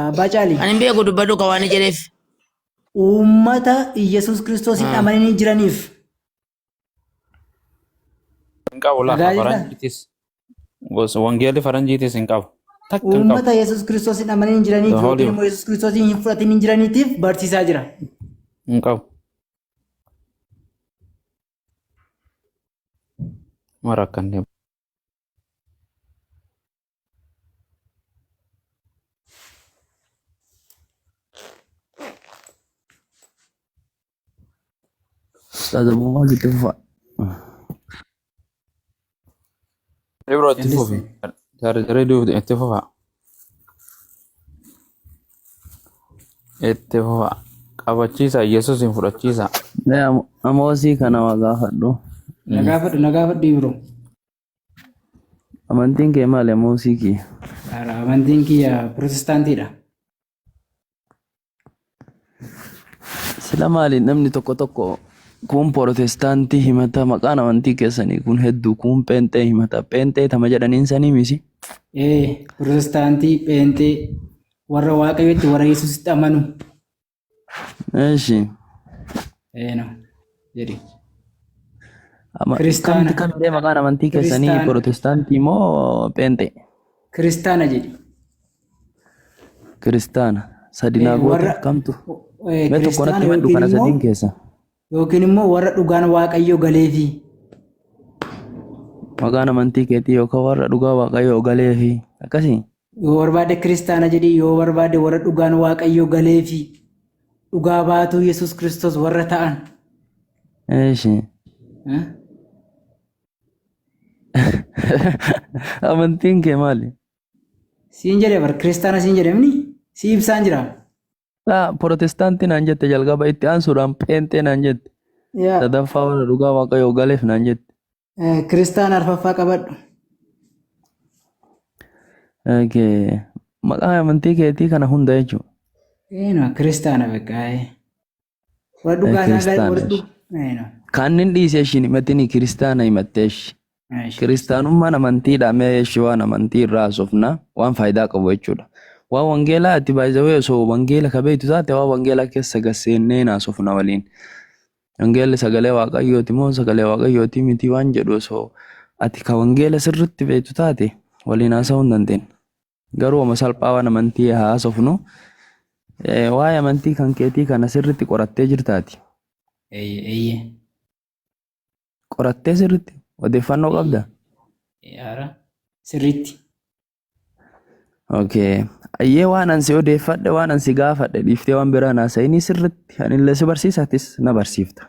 Speaker 2: abbaa caalii?
Speaker 7: Ani hin beeku dubbadhu ka waan jedheef.
Speaker 2: Uummata Iyyasuus Kiristoos hin amananii jiraniif.
Speaker 3: Hin qabu lafa
Speaker 2: Nagaa jirtaa?
Speaker 3: faranjiitis. Gosa wangeelli faranjiitis hin qabu. Takka hin qabu.
Speaker 2: Uummata Yesuus Kiristoos hin amanin hin jiraniif
Speaker 3: The Holy
Speaker 2: yookiin immoo Yesuus Kiristoos hin fudhatin hin jiraniitiif barsiisaa jira.
Speaker 3: Hin qabu. Mara akkanne.
Speaker 6: Ustaaz Abuu Mu'aaz itti fufa.
Speaker 3: Ibro itti fufi. Chaarjarii itti fufa. Itti fufa. Qabachiisa Yesuus hin fudhachiisa.
Speaker 6: Mee Amoosii kana waa gaafadhu.
Speaker 2: Na gaafadhu na gaafadhu Ibro.
Speaker 6: Amantiin kee maali Amoosii kiyya?
Speaker 2: Ara, Amantiin kiyya Pirotestaantiidha.
Speaker 6: Sila maali namni tokko tokko kun Pirotestaantii himata maqaan amantii keessanii kun hedduu kun pheenxee himata pheenxee tama jedhaniin sanii misi.
Speaker 2: Ee, Pirotestaantii, Pheenxee, warra Waaqayyotti warra Yesuusitti amanu.
Speaker 6: Eeshi.
Speaker 2: Ee no jedhi.
Speaker 6: Ama
Speaker 2: Kiristaana.
Speaker 6: kamti kamillee maqaan amantii keessanii
Speaker 2: Kiristaana.
Speaker 6: Pirotestaantii moo pheenxee?
Speaker 2: Kiristaana jedhi.
Speaker 6: Kiristaana. Sadi naa
Speaker 2: Eh,
Speaker 6: goote
Speaker 2: warra
Speaker 6: kamtu?
Speaker 2: eh,
Speaker 6: Mee tokko
Speaker 2: kiristaana
Speaker 6: natti himadhu
Speaker 2: yookiin
Speaker 6: kana
Speaker 2: immoo
Speaker 6: sadiin keessa.
Speaker 2: yookiin immoo warra dhugaan Waaqayyoo galeefi.
Speaker 6: Maqaan amantii keetii yookaan warra dhugaa Waaqayyoo galeefi akkasii.
Speaker 2: Yoo barbaade kiristaana jedhi, yoo barbaade warra dhugaan Waaqayyoo galeefi dhugaa baatuu Yesuus Kiristoos warra ta'an.
Speaker 6: Eeshi.
Speaker 2: Eh?
Speaker 6: Amantiin kee maali?
Speaker 2: Siin jedhe bar kiristaana siin jedhe mini si ibsaan jira.
Speaker 6: Laa Protestaantii naan jette jalqaba itti aansuudhaan pheenxee naan jette.
Speaker 2: Yaa
Speaker 6: Sadaffaa warra dhugaa Waaqayyoo galeef naan jette.
Speaker 2: kiristaana arfaffaa qabadhu.
Speaker 6: Okay. Maqaa amantii keetii kana hunda jechuudha.
Speaker 2: Eenyu kiristaana bakka. Warra dhugaa isaa
Speaker 6: Kiristaana.
Speaker 2: warra dhugaa. Eenyu.
Speaker 6: Kaannin dhiisee ishiin himatini kiristaana himattee ishi. Kiristaanummaan amantiidha mee ishi waan amantii irraa haasofna waan faayidaa qabu jechuudha. Waan wangeelaa ati baay'ee osoo wangeela ka beektu taate waan wangeelaa keessa gaseennee haasofna waliin. Wangeelli sagalee waaqayyooti moo sagalee waaqayyooti miti waan jedhu osoo ati ka wangeela sirriitti beektu taate waliin haasa'uu hin dandeenya. Garuu oma salphaa waan amantii haasofnu waa'ee amantii kan keetii kana sirriitti qorattee jirtaati.
Speaker 2: Eeyyee eeyyee.
Speaker 6: Qorattee sirriitti odeeffannoo qabda.
Speaker 2: Yaara sirriitti.
Speaker 6: Okay. Ayyee waan an si odeeffadhe waan an si gaafadhe dhiiftee waan biraa naasa'inii sirriitti anillee si barsiisatis na barsiifta.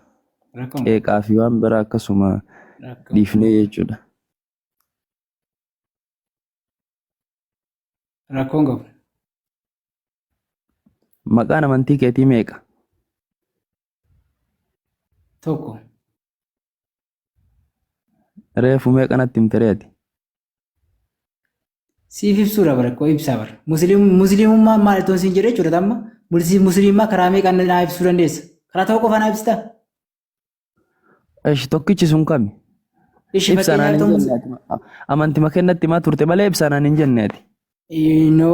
Speaker 2: Rakkoon
Speaker 6: Qeeqaa fi waan biraa akkasuma
Speaker 2: rakkoon
Speaker 6: dhiifnee jechuudha.
Speaker 2: rakkoon qabu.
Speaker 6: Maqaan amantii keetii meeqa?
Speaker 2: Tokko.
Speaker 6: Reefu meeqa natti himte reeti?
Speaker 2: Siif ibsuudha bara koo ibsaa bara. Musliimummaan maal itoo siin jedhee jechuudha amma. Musliimummaa karaa meeqaan naa ibsuu dandeessa? Karaa tokko qofa naa ibsitaa?
Speaker 6: Ishi tokkichi sun kami?
Speaker 2: Ishi
Speaker 6: Ibsa naan
Speaker 2: fakkeenyaaf
Speaker 6: hin
Speaker 2: ta'u
Speaker 6: jenne ati. Amantima kennatti himaa turte malee ibsa naan hin jenne ati.
Speaker 2: No,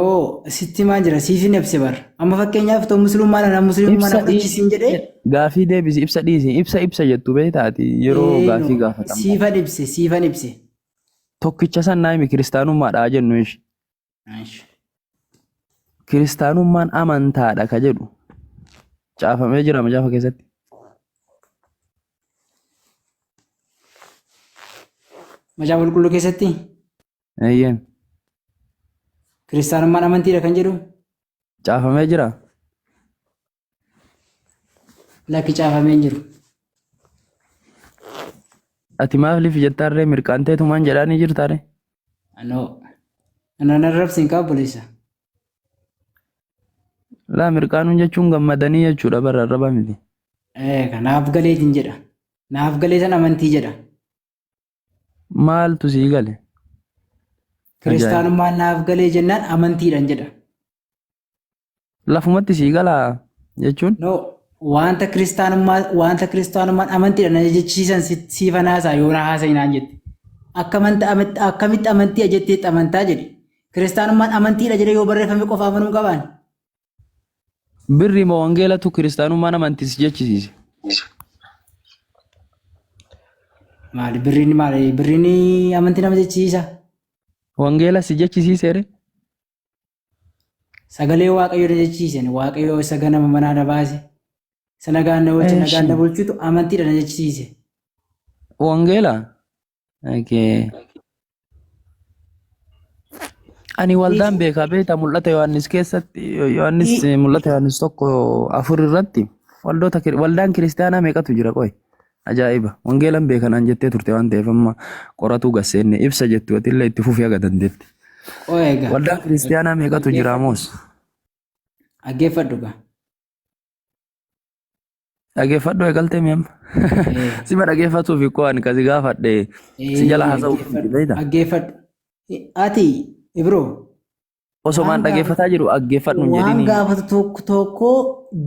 Speaker 2: sitti maan jira siif hin ibse bara. Amma fakkeenyaaf ta'u musliimummaa na musliimummaa na
Speaker 6: Ibsa
Speaker 2: fudhachiisiin
Speaker 6: dhiisi.
Speaker 2: jedhee
Speaker 6: Gaafii deebisi ibsa dhiisi. Ibsa ibsa jettu beektaa ati yeroo gaafii
Speaker 2: no,
Speaker 6: gaafatamtu.
Speaker 2: siifan ibse siifan ibse.
Speaker 6: Tokkicha san naa himi kiristaanummaadha jennu ishi.
Speaker 2: Ishi.
Speaker 6: Kiristaanummaan amantaadha ka jedhu caafamee jira macaafa keessatti.
Speaker 2: Macaafa qulqulluu keessatti
Speaker 6: Eeyyeen
Speaker 2: kiristaanummaan amantiidha kan jedhu
Speaker 6: caafamee jira.
Speaker 2: lakki caafamee hin jiru.
Speaker 6: Ati maaf lifi jettaarree mirqaanteetumaan jedhaanii jirtaare?
Speaker 2: No. Nan arrabsiin qaba obboleessa.
Speaker 6: Laa mirqaanuun jechuun gammadanii jechuudha bara arraba miti.
Speaker 2: Eh, kanaaf galeetiin jedha. Naaf galee san amantii jedha.
Speaker 6: Maaltu sii gale? Ajaa'iba.
Speaker 2: Kiristaanummaan naaf galee jennaan amantiidhaan jedha.
Speaker 6: Lafumatti sii galaa jechuun
Speaker 2: No, wanta kiristaanummaa wanta kiristaanummaan amantiidhaan na jechiisan siifan haasaa yoo na haasa'inaan naan jette. Akka amanta akkamitti amantii jetteetti amantaa jedhi. Kiristaanummaan amantiidha jedhee yoo barreeffame qofa amanuu qabaan.
Speaker 6: birrii moo wangeelatu kiristaanummaan amantii si jechisiise?
Speaker 2: Maali birriin maali birriin amantii nama jechisiisa?
Speaker 6: Wangeela si jechisiiseere?
Speaker 2: Sagalee Waaqayyoo na jechisiisen Waaqayyoo isa ganama manaa na baase isa nagaan na oolche nagaan na
Speaker 6: Eeshi.
Speaker 2: bulchutu amantiidha na jechisiise.
Speaker 6: Wangeela? Okay. Ani waldaan beekaa beektaa mul'ata Yohaannis keessatti Yohaannis mul'ata Yohaannis 1:4 irratti waldoota waldaan kiristaanaa meeqatu jira qoy ajaa'iba wangeelan beekanaan jettee turte waan ta'eef amma qoratuu gasseenne ibsa jettu atillee itti fufii haga dandeetti.
Speaker 2: Qoy egaa
Speaker 6: Waldaan kiristaanaa meeqatu jira moos?
Speaker 2: Dhaggeeffadhu gaa.
Speaker 6: Dhageeffadhu eegaltee mi amma? Sima dhageeffatuuf ikkoo ani kasi gaafadhe si jala haasa'uuf miti beektaa?
Speaker 2: Dhaggeeffadhu. Ati Ibroo
Speaker 6: Osomaan
Speaker 2: waan
Speaker 6: dhageeffataa jiru dhaggeeffadhu hin
Speaker 2: waan
Speaker 6: jedhini.
Speaker 2: gaafatu tokko tokko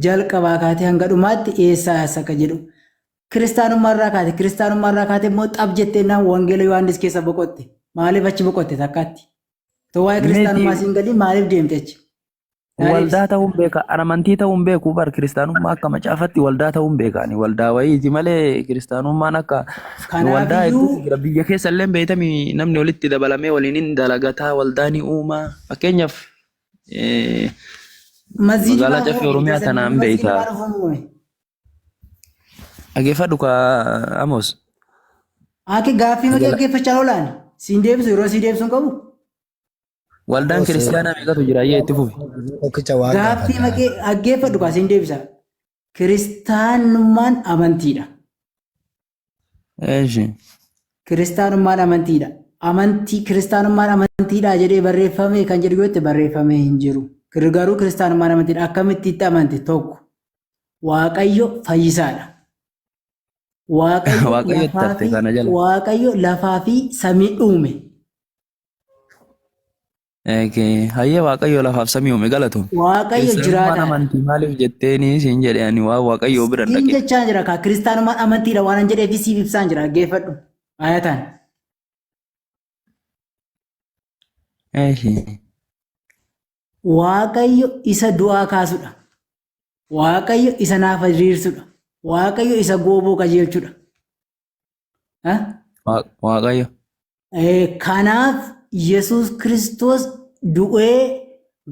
Speaker 2: jalqabaa kaatee hanga dhumaatti eessaa eessa akka jedhu kiristaanummaa irraa kaate kiristaanummaa irraa kaate immoo xab jettee naan wangeela Yohaannis keessa boqotte maaliif achi boqotte takkaatti? Too waa'ee kiristaanummaa
Speaker 6: Miti
Speaker 2: siin galii maaliif deemte achi?
Speaker 6: Waldaa ta'uun beeka. An amantii ta'uun beeku bar kiristaanummaa akka macaafatti waldaa ta'uun beeka. Ani waldaa wayiiti malee kiristaanummaan akka waldaa
Speaker 2: Kanaafiyyuu
Speaker 6: hedduutu jira. Biyya keessa illee beektami namni walitti dabalamee waliin hin dalagataa waldaa ni uuma. Fakkeenyaaf
Speaker 2: masjiidni
Speaker 6: magaalaa
Speaker 2: maal
Speaker 6: Caffee
Speaker 2: uumame
Speaker 6: Oromiyaa
Speaker 2: keessatti
Speaker 6: tanaan
Speaker 2: masjiidni
Speaker 6: beekta.
Speaker 2: maal uumame?
Speaker 6: Dhageeffadhu kaa Amos.
Speaker 2: Ake gaaffii makee
Speaker 6: Magaalaa
Speaker 2: dhaggeeffachaa oolaan siin deebisu yeroo sii deebisuun qabu.
Speaker 6: Waldaan
Speaker 8: Amos
Speaker 6: kiristaanaa meeqatu jira? Ayyee itti fufi.
Speaker 8: Tokkicha waan
Speaker 2: Gaaffii
Speaker 8: gaafadha.
Speaker 2: makee dhaggeeffadhu kaa siin deebisa. Kiristaanummaan amantiidha.
Speaker 6: Eeshi.
Speaker 2: Kiristaanummaan amantiidha. Amantii kiristaanummaan amantiidha jedhee barreeffame kan jedhu yoo itti barreeffame hin jiru. Garuu kiristaanummaan amantiidha. Akkamitti itti amante tokko Waaqayyo fayyisaadha. Waaqayyo
Speaker 6: Waaqayyo itti
Speaker 2: lafaa
Speaker 6: hafte
Speaker 2: fi
Speaker 6: kana jala.
Speaker 2: Waaqayyo lafaa fi samii uume.
Speaker 6: Eegee, hayyee Waaqayyo lafaaf samii uume galatoom.
Speaker 2: Waaqayyo
Speaker 6: Kiristaanummaan
Speaker 2: jiraataadha.
Speaker 6: amantii maaliif jetteeni siin jedhe ani waan Waaqayyoo bira hin
Speaker 2: Siin
Speaker 6: dhaqin.
Speaker 2: jechaan jira kaa kiristaanummaan amantiidha waan an jedheef siif ibsaan jira dhaggeeffadhu. Ayataan.
Speaker 6: Eeshi.
Speaker 2: Waaqayyo isa du'aa kaasudha. Waaqayyo isa naafa diriirsudha. Waaqayyo isa gooboo qajeelchudha. Ha?
Speaker 6: Waaqayyo.
Speaker 2: Kanaaf Yesuus Kiristoos du'ee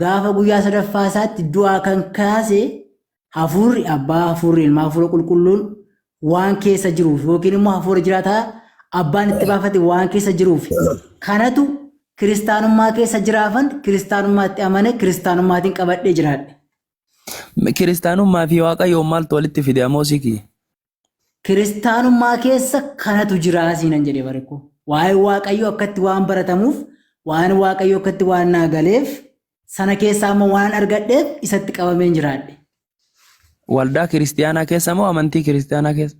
Speaker 2: gaafa guyyaa sadaffaa isaatti du'aa kan kaase hafuurri abbaa, hafuurri ilmaa, hafuura qulqulluun waan keessa jiruuf yookiin immoo hafuura jiraataa abbaan itti baafate waan keessa jiruuf kanatu kiristaanummaa keessa jiraafan kiristaanummaatti amane kiristaanummaatiin qabadhee jiraadhe.
Speaker 6: Kiristaanummaa fi Waaqayyoon maaltu walitti fide amoo sikii?
Speaker 2: Kiristaanummaa keessa kanatu jiraa siinan jedhe barikko. Waa'ee Waaqayyoo akkatti waan baratamuuf, waan Waaqayyoo akkatti waan naa galeef, sana keessaa immoo waan argadheef isatti qabameen jiraadhe.
Speaker 6: Waldaa kiristiyaanaa keessa moo amantii kiristiyaanaa keessa?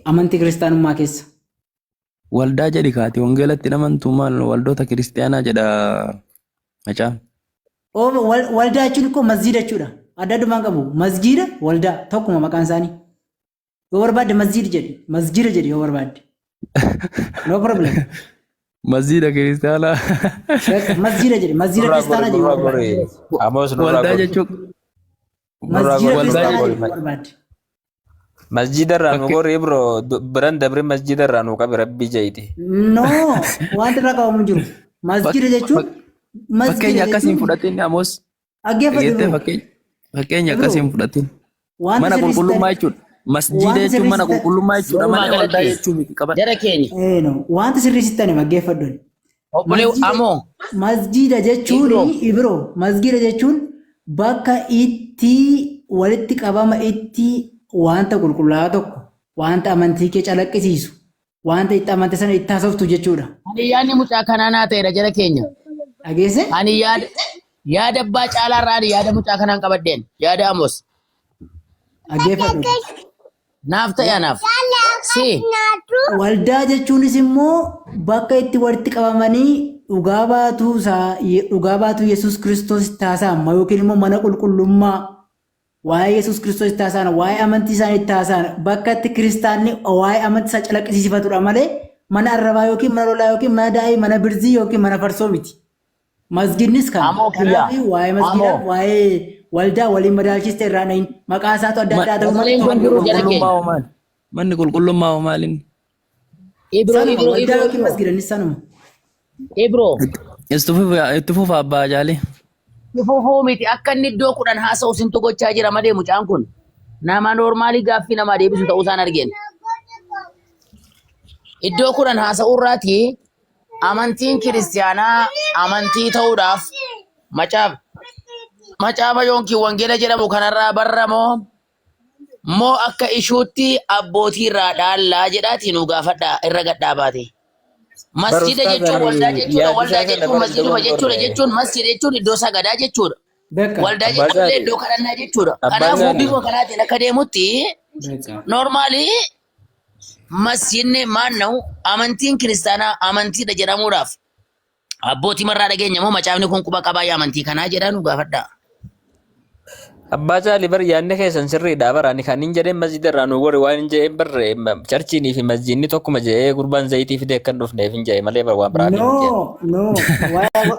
Speaker 2: Amantii kiristaanummaa keessa.
Speaker 6: Waldaa jedhi kaati wangeelatti hin amantuu maal waldoota kiristiyaanaa jedha macaafni.
Speaker 2: Oo, waldaa jechuun koo masjiida jechuudha. Adda addummaan qabu. Masjiida, waldaa tokkuma maqaan isaanii. Yoo barbaadde masjiid jedhi. Masjiida jedhi yoo barbaadde. No problem.
Speaker 6: Masjiida kiristaanaa.
Speaker 2: Masjiida jedhi. Masjiida
Speaker 1: Nurraa gori
Speaker 2: kiristaanaa jedhi yoo
Speaker 1: nurraa
Speaker 2: barbaadde.
Speaker 1: gori. Amos nurraa
Speaker 6: Waldaa
Speaker 1: gori.
Speaker 6: jechuun
Speaker 1: Nurraa
Speaker 2: Masjiida
Speaker 1: gori nurraa
Speaker 2: kiristaanaa
Speaker 1: gori.
Speaker 2: jedhi yoo barbaadde.
Speaker 1: Masjiida irraa nu
Speaker 6: fakke
Speaker 1: gori ibro biran dabri masjiida irraa nu qabi rabbi jeeti.
Speaker 2: No, wanti irraa qabamu hin jiru. Masjiida jechuun masjiida
Speaker 6: fakkeenya akkasii hin
Speaker 2: jechuun
Speaker 6: fudhatin Amos
Speaker 2: dhaggeeffadhu
Speaker 6: dhageettee
Speaker 2: Ibro.
Speaker 6: fakkeenya fakkeenya
Speaker 2: Ibro,
Speaker 6: akkasii hin fudhatin.
Speaker 2: wanta
Speaker 6: Mana
Speaker 2: sirrii
Speaker 6: qulqullummaa
Speaker 2: sitti
Speaker 6: jechuudha. Masjiida
Speaker 2: wanta
Speaker 6: jechuun
Speaker 2: sirrii
Speaker 6: mana
Speaker 2: sitti
Speaker 6: qulqullummaa jechuudha
Speaker 7: Walumaa
Speaker 6: malee waldaa
Speaker 7: galatti
Speaker 6: jechuu miti qabadha.
Speaker 7: jara keenya
Speaker 2: eh no, wanta sirrii sitti ani dhaggeeffadhu.
Speaker 7: obbolee
Speaker 2: Masjiida
Speaker 7: amoo
Speaker 2: masjiida jechuun
Speaker 7: Ibro
Speaker 2: Ibro masjiida jechuun bakka itti walitti qabama itti wanta qulqullaa'aa tokko wanta amantii kee calaqqisiisu wanta itti amante sana itti haasoftu jechuudha.
Speaker 7: Ani yaadni mucaa kanaa naa ta'eera jara keenya.
Speaker 2: Dhageesse?
Speaker 7: Ani yaada yaada abbaa caalaa irraa ani yaada mucaa kanaan qabadheen yaada Amos
Speaker 2: Dhaggeeffadhu.
Speaker 7: naaf ta'e anaaf. Si
Speaker 2: Waldaa jechuunis immoo bakka itti walitti qabamanii dhugaa baatuu isaa dhugaa baatuu Yesuus Kiristoos itti haasa'an yookiin immoo mana qulqullummaa waa'ee Yesuus Kiristoos itti haasa'an waa'ee amantii isaanii itti haasa'an bakka itti kiristaanni waa'ee amantii isaa calaqqisiifatudha malee mana arrabaa yookiin mana lolaa yookiin mana daa'ii mana birzii yookiin mana farsoo miti. Masgidnis kana.
Speaker 7: Amoo kiyya
Speaker 2: Kanaaf waa'ee masgidaa
Speaker 7: amoo
Speaker 2: waa'ee waldaa waliin madaalchiste irraa dhahin maqaa isaatu adda addaa ta'u malee
Speaker 7: sagaleen kun
Speaker 2: tokko.
Speaker 7: jiru jara keenya.
Speaker 6: Qulqullummaa hoo maali? Manni qulqullummaa hoo maal inni?
Speaker 7: Ibro
Speaker 2: Sanuma
Speaker 7: Ibro
Speaker 2: waldaa
Speaker 7: Ibro
Speaker 2: yookiin
Speaker 7: Ibro
Speaker 2: masgiidanis sanuma.
Speaker 7: Ibro.
Speaker 6: Itti fufa abbaa jaalii.
Speaker 7: Fufuu miti akka inni iddoo 10 haasa'u sintu gochaa jira malee mucaan kun nama noormaalii gaaffii namaa deebisu ta'uu isaan argeen. Iddoo 10 haasa'uu irraati amantiin kiristiyaanaa amantii ta'uudhaaf macaafa macaafa yookiin wangeela jedhamu kanarraa barra moo moo akka ishuutti abbootii irraa dhaallaa jedhaatii nu gaafadhaa irra gadhaa baate.
Speaker 1: Bar
Speaker 7: Masjida
Speaker 1: ustaaz
Speaker 7: jechuun
Speaker 1: ani
Speaker 7: waldaa jechuudha.
Speaker 1: yaada
Speaker 7: Waldaa
Speaker 1: isaa kana
Speaker 7: jechuun
Speaker 1: bar hin
Speaker 7: masjiduma jechuudha
Speaker 1: dogongorre.
Speaker 7: jechuun masjid jechuun iddoo sagadaa jechuudha.
Speaker 2: Bakka.
Speaker 7: Waldaa
Speaker 1: Abbaa
Speaker 7: jechuun illee
Speaker 1: Caalii.
Speaker 7: iddoo kadhannaa jechuudha.
Speaker 1: Abbaa
Speaker 7: Kanaafuu
Speaker 1: Caalii.
Speaker 7: bifuma kanaatiin akka deemutti
Speaker 2: Bakka.
Speaker 7: noormaalii masjidni maanna'u amantiin kiristaanaa amantiidha jedhamuudhaaf abbootii marraa dhageenya moo macaafni kun quba qabaa yaa amantii kanaa jedhaa nu gaafadhaa.
Speaker 1: Abbaa Caalii bar yaadni keessan sirriidha bara ani kan hin jedheen masjida irraa nu gori waan hin jedheen bar charchiinii fi masjidni tokkuma jedhee gurbaan zayitii fidee akka hin dhufneef hin jedhe malee bar waan biraaf hin jedhe.
Speaker 2: No, no. Waa'ee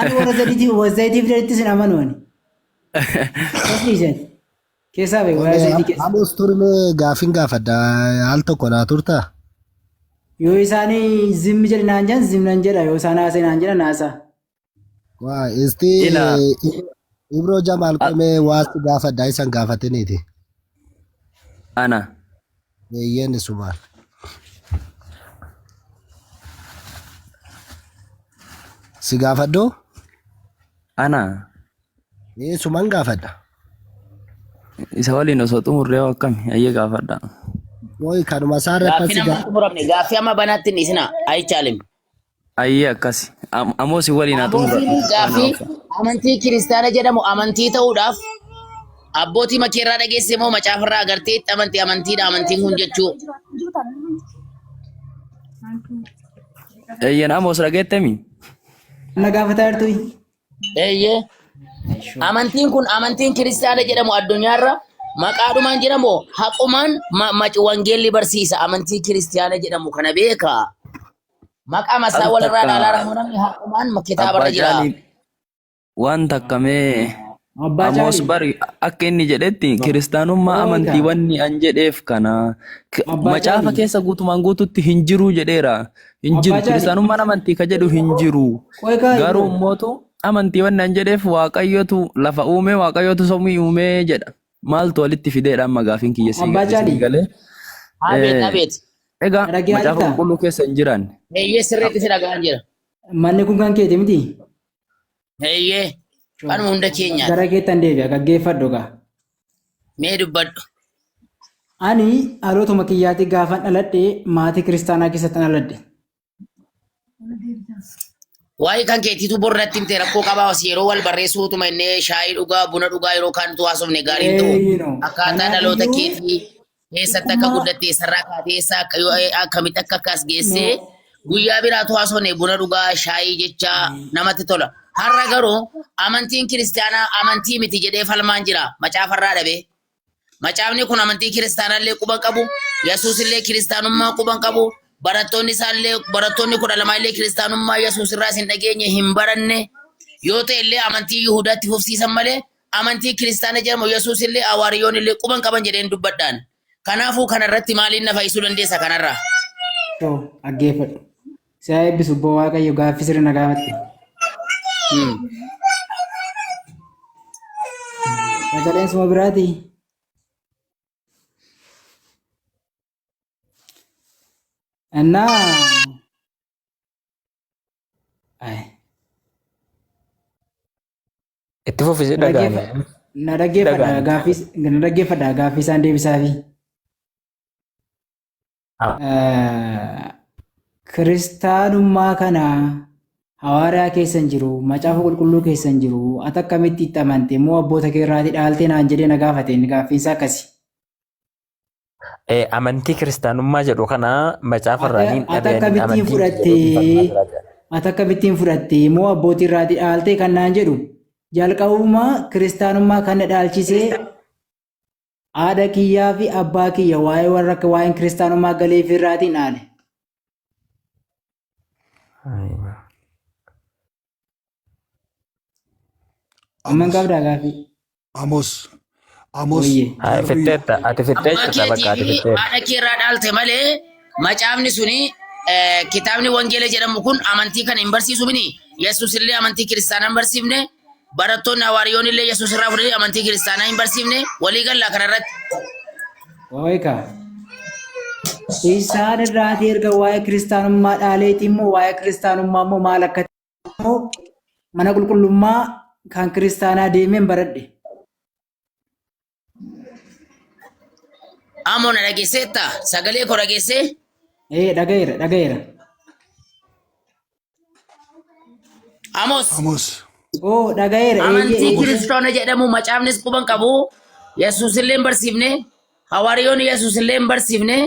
Speaker 2: ani warra zayitiif zayitii fidanitti sin amanu ani. Kas dhiisan. Keessaa beeku waa'ee zayitii keessa.
Speaker 8: Amos turme gaafin gaafadha al tokko naa turtaa?
Speaker 2: Yoo isaanii zimmi jedhe naan jedhan zim nan jedha yoo isaan haasa'e naan jedhan haasa'a.
Speaker 8: Waa isti
Speaker 6: Ila
Speaker 8: Ibro Jamaal qomee waasi gaafadha isan gaafatiniiti.
Speaker 6: ana
Speaker 8: Eeyyeen isumaan. Si gaafadhu?
Speaker 6: ana
Speaker 8: Ee suman gaafadha.
Speaker 6: isa waliin osoo xumurree hoo akkami ayyee gaafadha.
Speaker 8: Mooyi kanuma isaa irratti
Speaker 7: Gaaffiin
Speaker 8: si
Speaker 7: amma
Speaker 8: gaafadha.
Speaker 7: xumuramne gaaffii amma banaatti hin dhiisina ayichaalim.
Speaker 6: Ayyee akkasi. Ammoo si waliin haa xumurradhu.
Speaker 7: Abbootiin
Speaker 6: Kana
Speaker 7: gaaffii
Speaker 6: obsa.
Speaker 7: amantii kiristaana jedhamu amantii ta'uudhaaf abbootii makeerraa dhageesse moo macaafarraa agartee itti amantii amantiidha amantiin kun jechuu.
Speaker 6: Eeyyeen Amoos dhageettemi?
Speaker 2: Na gaafataa jirtu.
Speaker 7: Eeyyee. Amantiin kun amantiin kiristaana jedhamu addunyaarra maqaadhumaan jedhamu haqumaan wangeelli barsiisa amantii kiristaana jedhamu kana beeka. Maqaa masaa
Speaker 6: Al
Speaker 7: walirraa
Speaker 6: takka
Speaker 7: dhaalaa ramoo namni haqumaan kitaabarra
Speaker 6: abbaa
Speaker 7: jira.
Speaker 6: caalii waan takka mee
Speaker 2: Abbaa
Speaker 6: Amoos
Speaker 2: Caalii.
Speaker 6: bari akka inni jedhetti kiristaanummaa
Speaker 2: Ooyita.
Speaker 6: amantii wanni an jedheef kana
Speaker 2: Abbaa
Speaker 6: macaafa
Speaker 2: Caalii.
Speaker 6: keessa guutumaan guututti hin jiru jedheera. Hin jiru
Speaker 2: Abbaa Caalii.
Speaker 6: kiristaanummaan amantii ka jedhu hin jiru.
Speaker 2: Qoy kaa
Speaker 6: Garuu
Speaker 2: Ibro.
Speaker 6: immootu amantii wanni an jedheef waaqayyotu lafa uume waaqayyotu samii uume jedha. Maaltu walitti fideedha amma gaafiin kiyya sii
Speaker 2: Abbaa
Speaker 6: isinii
Speaker 2: Caalii.
Speaker 6: galee.
Speaker 7: Abeet
Speaker 6: Eh,
Speaker 7: abeet.
Speaker 6: Egaa
Speaker 2: Na dhageessaa
Speaker 6: macaafa
Speaker 2: jirtaa?
Speaker 6: qulqulluu keessa hin jiran.
Speaker 7: Eeyyee sirriitti si dhaga'an jira.
Speaker 2: Manni kun kan keeti miti?
Speaker 7: Eeyyee kanuma hunda keenyaati.
Speaker 2: Gara keettan deebi'a gaggeeffadhu gaa.
Speaker 7: Mee dubbadhu.
Speaker 2: Ani dhalootuma kiyyaatti gaafan dhaladhe maatii kiristaanaa keessatti dhaladhe.
Speaker 7: Waa'ee kan keetiitu bornatti himte rakkoo qabaa as yeroo wal barreessuu utuma innee shaayii dhugaa buna dhugaa yeroo kaantu haasofne gaariin ta'u
Speaker 2: Eeyyino.
Speaker 7: akkaataa dhaloota
Speaker 2: Kanaafiyyuu
Speaker 7: keetii eessatti akka
Speaker 2: xiqqummaa
Speaker 7: guddatte eessarraa kaatee eessa akka yoo akkamitti akka akkas geessee
Speaker 2: no
Speaker 7: guyyaa biraatu haasofne buna dhugaa shaayii jecha namatti tola. Har'a garuu amantiin kiristaanaa amantii miti jedhee falmaan jira macaafarraa dhabee. Macaafni kun amantii kiristaanaallee quba qabu, Yesuus illee kiristaanummaa quba qabu, barattoonni isaallee barattoonni 12 illee kiristaanummaa Yesuus irraas hin dhageenye hin baranne yoo ta'e illee amantii Yihudaatti fufsiisan malee amantii kiristaana jedhamu Yesuus illee hawaariyoon illee quba hin qaban jedheen dubbadhaan. Kanaafuu kanarratti maaliin na fayyisuu dandeessa kanarraa?
Speaker 2: Too dhaggeeffadhu. Si haa eebbisu obbo Waaqayyo gaaffii sirrii na gaafatte. Sagaleen suma biraati. Innaa ay,
Speaker 1: Itti fufi si
Speaker 2: na
Speaker 1: dhagaani.
Speaker 2: dhaggeeffa na dhaggeeffadha
Speaker 1: Dhagaani.
Speaker 2: gaaffii na dhaggeeffadha gaaffii isaan deebisaafi. Kiristaanummaa kana hawaariyaa keessa hin jiru, macaafa qulqulluu keessa hin jiru, ati akkamitti itti amante moo abboota kee irraatii dhaaltee naan jedhee na gaafate inni gaaffiin isaa akkasi.
Speaker 1: Amantii kiristaanummaa jedhu kana macaafa irraa niin
Speaker 2: Ati
Speaker 1: dhabe ani
Speaker 2: akkamittiin
Speaker 1: amantiin
Speaker 2: fudhattee
Speaker 1: jedhuutiin falmaa jira jedha.
Speaker 2: ati akkamittiin fudhattee moo abbootii irraatii dhaaltee kan naan jedhu jalqabuma kiristaanummaa kan na dhaalchisee Haadha kiyyaa fi abbaa kiyya waa'ee warra akka waa'een kiristaanummaa galeef irraatiin dhaale. Amman
Speaker 9: Amos,
Speaker 2: qabdaa gaaffii.
Speaker 9: Amos, Amos
Speaker 2: Ooyyee.
Speaker 1: Haa
Speaker 9: darbii
Speaker 1: fixxeetta ati fixxee
Speaker 7: Abbaa
Speaker 1: jirta bakka
Speaker 7: keetii
Speaker 1: ati
Speaker 7: fi
Speaker 1: fixxeetta.
Speaker 7: haadha kee irraa dhaalte malee macaafni suni kitaabni wangeela jedhamu kun amantii kana hin barsiisu mini. Yesuus illee amantii kiristaanaa hin barsiifne. Barattoonni hawaariyoon illee Yesuus irraa fudhanii amantii kiristaanaa hin barsiifne. Walii gallaa kanarratti.
Speaker 2: Waa'ee Isaan irraatii erga waa'ee kiristaanummaa dhaaleeti immoo waa'ee kiristaanummaa immoo maal akka ta'e immoo mana qulqullummaa kan kiristaanaa deemeen baradhe.
Speaker 7: Amoo na dhageesseetta? Sagalee koo dhageessee?
Speaker 2: Ee dhaga'eera dhaga'eera.
Speaker 7: Amos.
Speaker 9: Amos.
Speaker 2: Oo dhaga'eera eeyyee
Speaker 7: Amantii
Speaker 2: eeyyee.
Speaker 7: kiristaana jedhamu macaafnis quban qabu. Yesuus illee hin barsiifne. Hawaariyoon Yesuus illee hin barsiifne.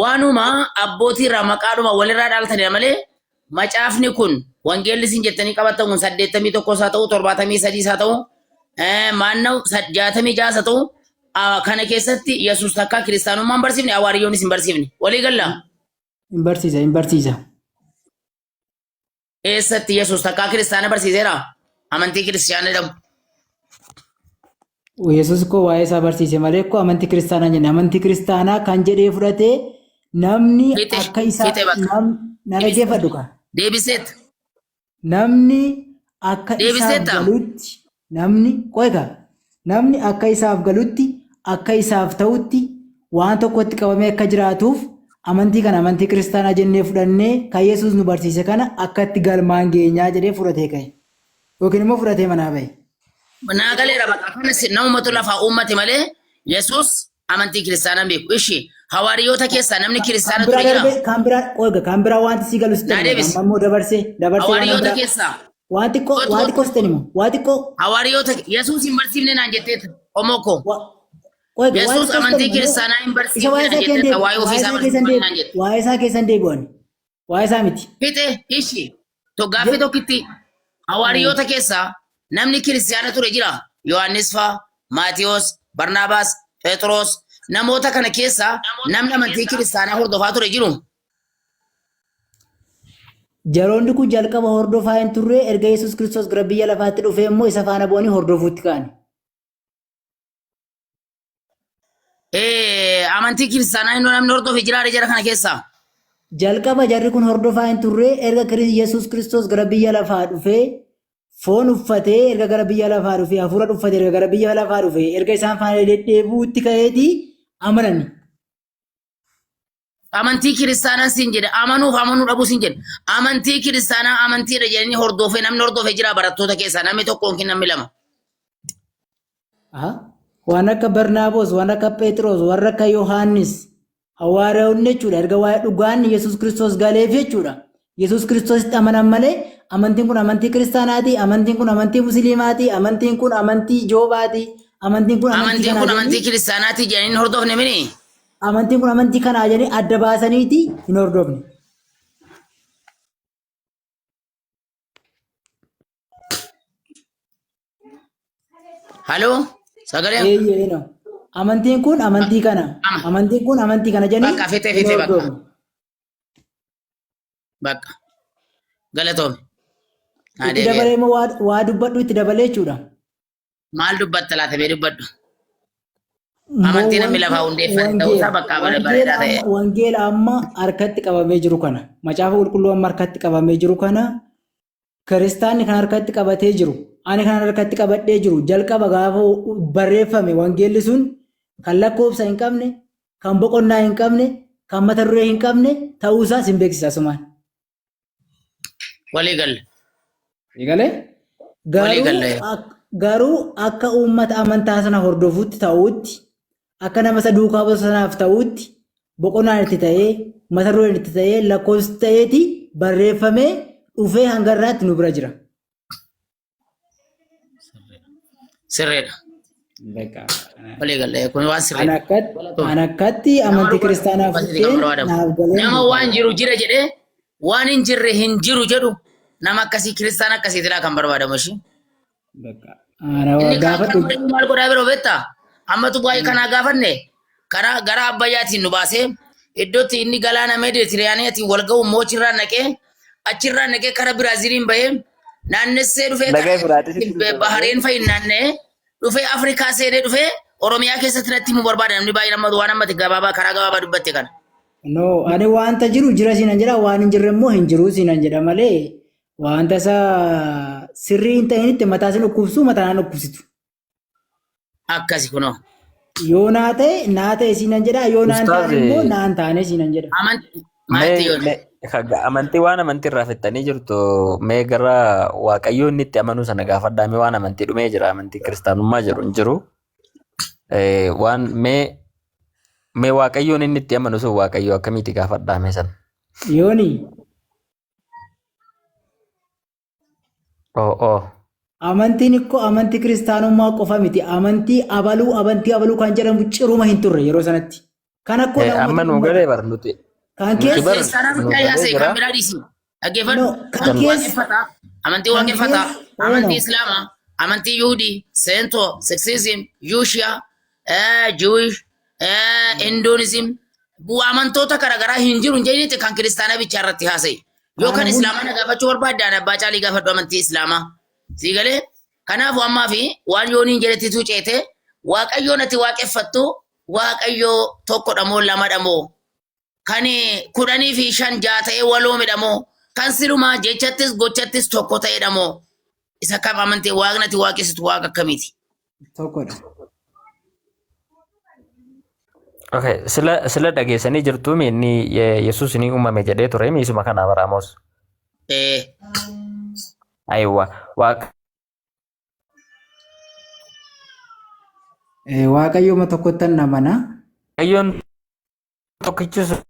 Speaker 7: Waanuma abbootii irraa maqaadhuma walirraa dhaaltanidha malee macaafni kun wangeelli isin jettanii qabattan kun 81 haa ta'u 73 haa ta'u maanna'u 66 haa ta'u kana keessatti Yesuus takkaa kiristaanummaa hin barsiifne hawaariyyoonis hin barsiifne. Walii gallaa?
Speaker 2: Hin barsiisa hin barsiisa.
Speaker 7: Eessatti Yesuus takkaa kiristaana barsiiseera? Amantii kiristaana jedhamu.
Speaker 2: Yesuus koo waa'ee isaa barsiise malee koo amantii kiristaanaa jenne amantii kiristaanaa kan jedhee fudhatee namni
Speaker 7: Fixe
Speaker 2: akka isaa
Speaker 7: fixe bakka.
Speaker 2: na dhaggeeffadhu ka.
Speaker 7: Deebiseet.
Speaker 2: Namni akka isaaf
Speaker 7: Deebiseetta.
Speaker 2: galutti namni qoy ka namni akka isaaf galutti akka isaaf ta'utti waan tokkotti qabamee akka jiraatuuf amantii kana amantii kiristaanaa jennee fudhannee kan Yesuus nu barsiise kana akkatti galmaan geenyaa jedhee fudhatee ka'e. Yookiin immoo fudhatee manaa ba'e.
Speaker 7: Naa galeera bakka kana namumatu lafaa uummate malee Yesuus amantii kiristaanaa hin beeku. Ishi hawaariyoota keessaa namni
Speaker 2: Kan
Speaker 7: kiristaana
Speaker 2: biraa
Speaker 7: ture jira?
Speaker 2: darbee kan biraa qoy kan biraa wanti si galu sitti
Speaker 7: Naa
Speaker 2: hima.
Speaker 7: deebisi.
Speaker 2: Amma immoo dabarsee dabarsee waan
Speaker 7: Hawaariyoota
Speaker 2: biraa
Speaker 7: keessaa.
Speaker 2: waan xiqqoo
Speaker 7: Kootu
Speaker 2: waan
Speaker 7: kootu.
Speaker 2: xiqqoo sitti hima. Waa xiqqoo
Speaker 7: Hawaariyoota Yesuus hin barsiifne naan jetteeta. Qomoo koo.
Speaker 2: Qoy waa
Speaker 7: Yesuus
Speaker 2: xiqqoo sitti
Speaker 7: amantii
Speaker 2: hima.
Speaker 7: kiristaanaa hin
Speaker 2: Isa
Speaker 7: barsiifne
Speaker 2: waa'ee
Speaker 7: naan
Speaker 2: isaa keessa
Speaker 7: jetteeta.
Speaker 2: deebi'u
Speaker 7: Waa'ee ofii
Speaker 2: waa'ee
Speaker 7: isaa
Speaker 2: isaa keessa
Speaker 7: barsiifne
Speaker 2: deebi'u
Speaker 7: naan jette.
Speaker 2: waa'ee isaa keessa deebi'u ani. Waa'ee isaa miti.
Speaker 7: Fixe ishi. To gaaffii tokkitti hawaariyoota keessaa namni kiristaana ture jira. Yohaannis faa, Maatiyos, Barnaabaas, Phexros namoota kana keessaa namni amantii kiristaanaa hordofaa ture jiru.
Speaker 2: Jaroonni kun jalqaba hordofaa hin turre erga Yesuus Kiristoos gara biyya lafaatti dhufee immoo isa faana bu'anii hordofuutti ka'an.
Speaker 7: Amantii kiristaanaa inni namni hordofe jiraare jara kana keessaa.
Speaker 2: Jalqaba jarri kun hordofaa hin turre erga Yesuus Kiristoos gara biyya lafaa dhufee foon uffatee erga gara biyya lafaa dhufee hafuura uffatee erga gara biyya lafaa dhufee erga isaan faana deddeebi'uutti ka'eeti amanani.
Speaker 7: Amantii kiristaanaa siin jedhe amanuuf amanuu dhabuu siin jedhe amantii kiristaanaa amantiidha jedhanii hordofee namni hordofe jira barattoota keessaa namni tokko yookiin namni lama.
Speaker 2: Aha. Waan akka Barnaaboos, waan akka Phexros, warra akka Yohaannis hawaariyoonni jechuudha. Erga waa'ee dhugaan Yesuus Kiristoos galeef jechuudha. Yesuus Kiristoositti amanan malee amantiin kun amantii kiristaanaati, amantiin kun amantii musliimaati, amantiin kun amantii joobaati, amantiin kun amantii
Speaker 7: Amantiin
Speaker 2: kanaa
Speaker 7: kun amantii
Speaker 2: jedhanii
Speaker 7: kiristaanaati jedhanii hin hordofne mini.
Speaker 2: amantiin kun amantii kanaa jedhanii adda baasaniiti hin hordofne.
Speaker 7: Haloo sagaleen
Speaker 2: Eeyyee no. Amantiin kun amantii kana,
Speaker 7: ama
Speaker 2: amantiin kun amantii kana jedhanii
Speaker 7: bakka fixee
Speaker 2: hin
Speaker 7: fixee bakka
Speaker 2: hordofne.
Speaker 7: bakka galatoome naa
Speaker 2: Itti
Speaker 7: deebi'eera.
Speaker 2: dabalee immoo waa dubbadhu itti dabalee jechuudha.
Speaker 7: Maal dubbatta laata mee dubbadhu.
Speaker 2: Moo
Speaker 7: Amantii namni
Speaker 2: wanti
Speaker 7: lafaa hundeeffate ta'uusaa
Speaker 2: wangeela
Speaker 7: bakka
Speaker 2: wangeela
Speaker 7: bareedaa ta'e.
Speaker 2: amma wangeela amma harkatti qabamee jiru kana macaafa qulqulluu amma harkatti qabamee jiru kana kiristaanni kan harkatti qabatee jiru ani kan harkatti qabadhee jiru jalqaba gaafa barreeffame wangeelli sun kan lakkoofsa hin qabne kan boqonnaa hin qabne kan mata duree hin qabne ta'uusaa sin beeksisa asumaan.
Speaker 7: Walii galle.
Speaker 2: Eegalee?
Speaker 7: Walii
Speaker 2: Garuu
Speaker 7: galle.
Speaker 2: garuu akka uummata amantaa sana hordofutti ta'utti akka nama isa duukaa bu'u sanaaf ta'utti boqonnaan itti ta'ee mata dureen itti ta'ee lakkoofsi ta'eeti barreeffamee dhufee hanga irraatti nu bira jira.
Speaker 7: Sirriidha.
Speaker 2: Beekaa.
Speaker 7: Walii galle kun waan
Speaker 2: An
Speaker 7: sirriidha.
Speaker 2: akkatti an akkatti
Speaker 7: Nama
Speaker 2: amantii
Speaker 7: dhugaa
Speaker 2: kiristaanaa
Speaker 7: akkasitti kan
Speaker 2: fudheen
Speaker 7: barbaadamu.
Speaker 2: naaf galee
Speaker 7: Nama waan jiru jira jedhee waan hin jirre hin jiru jedhu nama akkasii kiristaana akkasiitidha kan barbaadamu ishii.
Speaker 2: Ana
Speaker 7: Inni kaan
Speaker 2: gaafa
Speaker 7: kan godhu maal godhaa biroo beektaa? Ammatu baay'ee kanaa gaafanne karaa gara Abbayyaatiin nu baasee iddootti inni galaana Meeditiraaniyatiin wal ga'u moochirraa naqee achirraa naqee kara Biraaziiliin bahee naannessee dhufee
Speaker 1: Laga
Speaker 7: kara
Speaker 1: Efraaxiisitti dhufe malee.
Speaker 7: Bahareen fa'i naanna'ee dhufee Afrikaa seenee dhufee Oromiyaa keessatti natti himuu barbaada namni baay'een amma waan ammati gabaabaa karaa gabaabaa dubbatte kana.
Speaker 2: No, ani wanta jiru jira siinan jedha, waan hin jirre immoo hin jiru siinan jedha malee wanta isa sirrii hin ta'initti mataa sin dhukkubsu mataa naan dhukkubsitu.
Speaker 7: Akkasi kunoo.
Speaker 2: Yoo naa ta'e naa ta'e siinan jedha, yoo naan taane
Speaker 1: Ustaaz
Speaker 2: immoo naan taane siinan jedha.
Speaker 7: Amantii maalitti
Speaker 1: mee
Speaker 7: yoo
Speaker 1: mee amantii waan amantii irraa fixxanii jirtu mee gara Waaqayyoo inni itti amanuu sana gaafadhaa mee waan amantii dhumee jira amantii kiristaanummaa jedhu hin jiru. Waan mee mee Waaqayyoon inni itti amanu sun Waaqayyoo akkamiiti gaafadhaa mee sana.
Speaker 2: Yooni
Speaker 1: Oo oo.
Speaker 2: Amantiin ikkoo amantii kiristaanummaa qofa miti. Amantii abaluu amantii abaluu kan jedhamu ciruma hin turre yeroo sanatti. Kan akkoo
Speaker 1: Amma
Speaker 2: namumatu
Speaker 1: nuu
Speaker 2: dubbata.
Speaker 1: galee bar nuti
Speaker 2: Kan
Speaker 1: nuti
Speaker 2: keessa
Speaker 1: bar
Speaker 7: Kiristaanaa
Speaker 1: nuu
Speaker 7: bichaa
Speaker 1: galee
Speaker 7: yaasee
Speaker 1: jira.
Speaker 7: kan biraa dhiisi. Dhaggeeffadhu.
Speaker 2: No kan
Speaker 7: Amantii
Speaker 2: keessa
Speaker 7: waaqeffataa, amantii
Speaker 2: kan
Speaker 7: waaqeffataa,
Speaker 2: keessa
Speaker 7: amantii
Speaker 2: no
Speaker 7: Islaamaa, amantii Yuhudii, Seentoo, Siksizim, Yuushiyaa, Jewish, Indoonizim, amantoota garaagaraa hin jiru hin jedhinitti kan kiristaanaa bichaa irratti haasa'e. Yoo
Speaker 2: kana
Speaker 7: kan
Speaker 2: hunda
Speaker 7: Islaamaa na gaafachuu barbaadde ani abbaa caalii gaafadhu amantii Islaamaa. Sii galee? Kanaafuu ammaa fi waan yooniin jedhettitu ceete Waaqayyoon ati waaqeffattu Waaqayyoo tokkodha moo lamadha moo kan 15 ja'a ta'ee waloomedha moo kan silumaa jechattis gochattis tokko ta'edha moo isa kam amantee waaqni ati waaqessitu waaqa akkamiiti?
Speaker 2: Tokkodha.
Speaker 1: Okay, sila sila dhageessanii jirtuu mi inni Yesuus ni uumame jedhee ture mi isuma kana Abrahaamos.
Speaker 7: Ee,
Speaker 1: Aywa waaqa
Speaker 2: Waaqayyooma tokkottan amana.
Speaker 1: Waaqayyoon tokkichi sun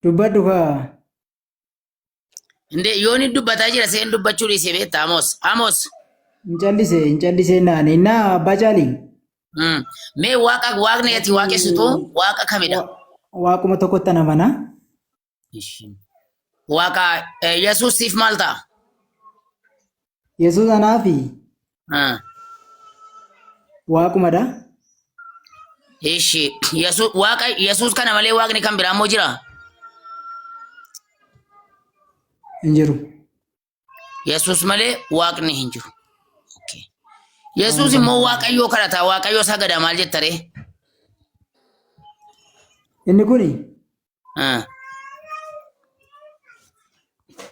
Speaker 2: Dubbadhu kaa.
Speaker 7: Indee yooni dubbataa jira seen dubbachuu dhiisee beekta Amos. Amos.
Speaker 2: Hin callise hin callisee naani. Innaa abbaa caalii.
Speaker 7: Mee waaqa waaqni ati waaqessitu waaqa kamidha?
Speaker 2: Waaquma tokkottan amana.
Speaker 7: Waaqa Yesuus siif maal ta'a?
Speaker 2: Yesuus anaafi waaqumadha.
Speaker 7: Ishi Yesuus waaqa Yesuus kana malee waaqni kan biraa immoo jira?
Speaker 2: Hin jiru.
Speaker 7: Yesuus malee waaqni hin jiru. Okay. Yesuus immoo waaqayyoo kadhata waaqayyoo sagada maal jetta ree?
Speaker 2: Inni kuni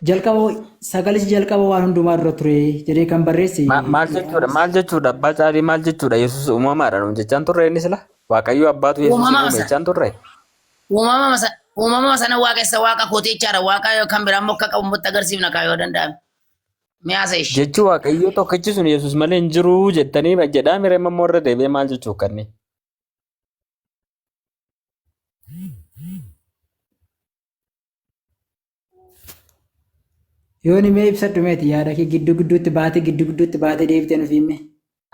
Speaker 2: Jalqaba sagalichi jalqaba waan hundumaa dura ture jedhee kan barreesse
Speaker 1: Maal jechuudha? Maal jechuudha? Abbaa caalii maal jechuudha? Yesuus uumamaadha nuun jechaan turre inni sila? Waaqayyo abbaatu Yesuus
Speaker 7: Uumama
Speaker 1: uume
Speaker 7: sa-
Speaker 1: jechaan turre?
Speaker 7: Uumamama sana waaqessa waaqa kooti jechaadha. Waaqa kan biraa immoo akka qabu nutti agarsiifna kaa yoo danda'ame. Mee haasa ishee.
Speaker 1: Jechuu Waaqayyo tokkichi sun Yesuus malee hin jiru jettanii jedhaa miree mammoo irra deebi'ee maal jechuu kanni?
Speaker 2: Yooni mee ibsadhu meeti yaada kee gidduu gidduutti baatee gidduu gidduutti baatee deebitee nuuf himme.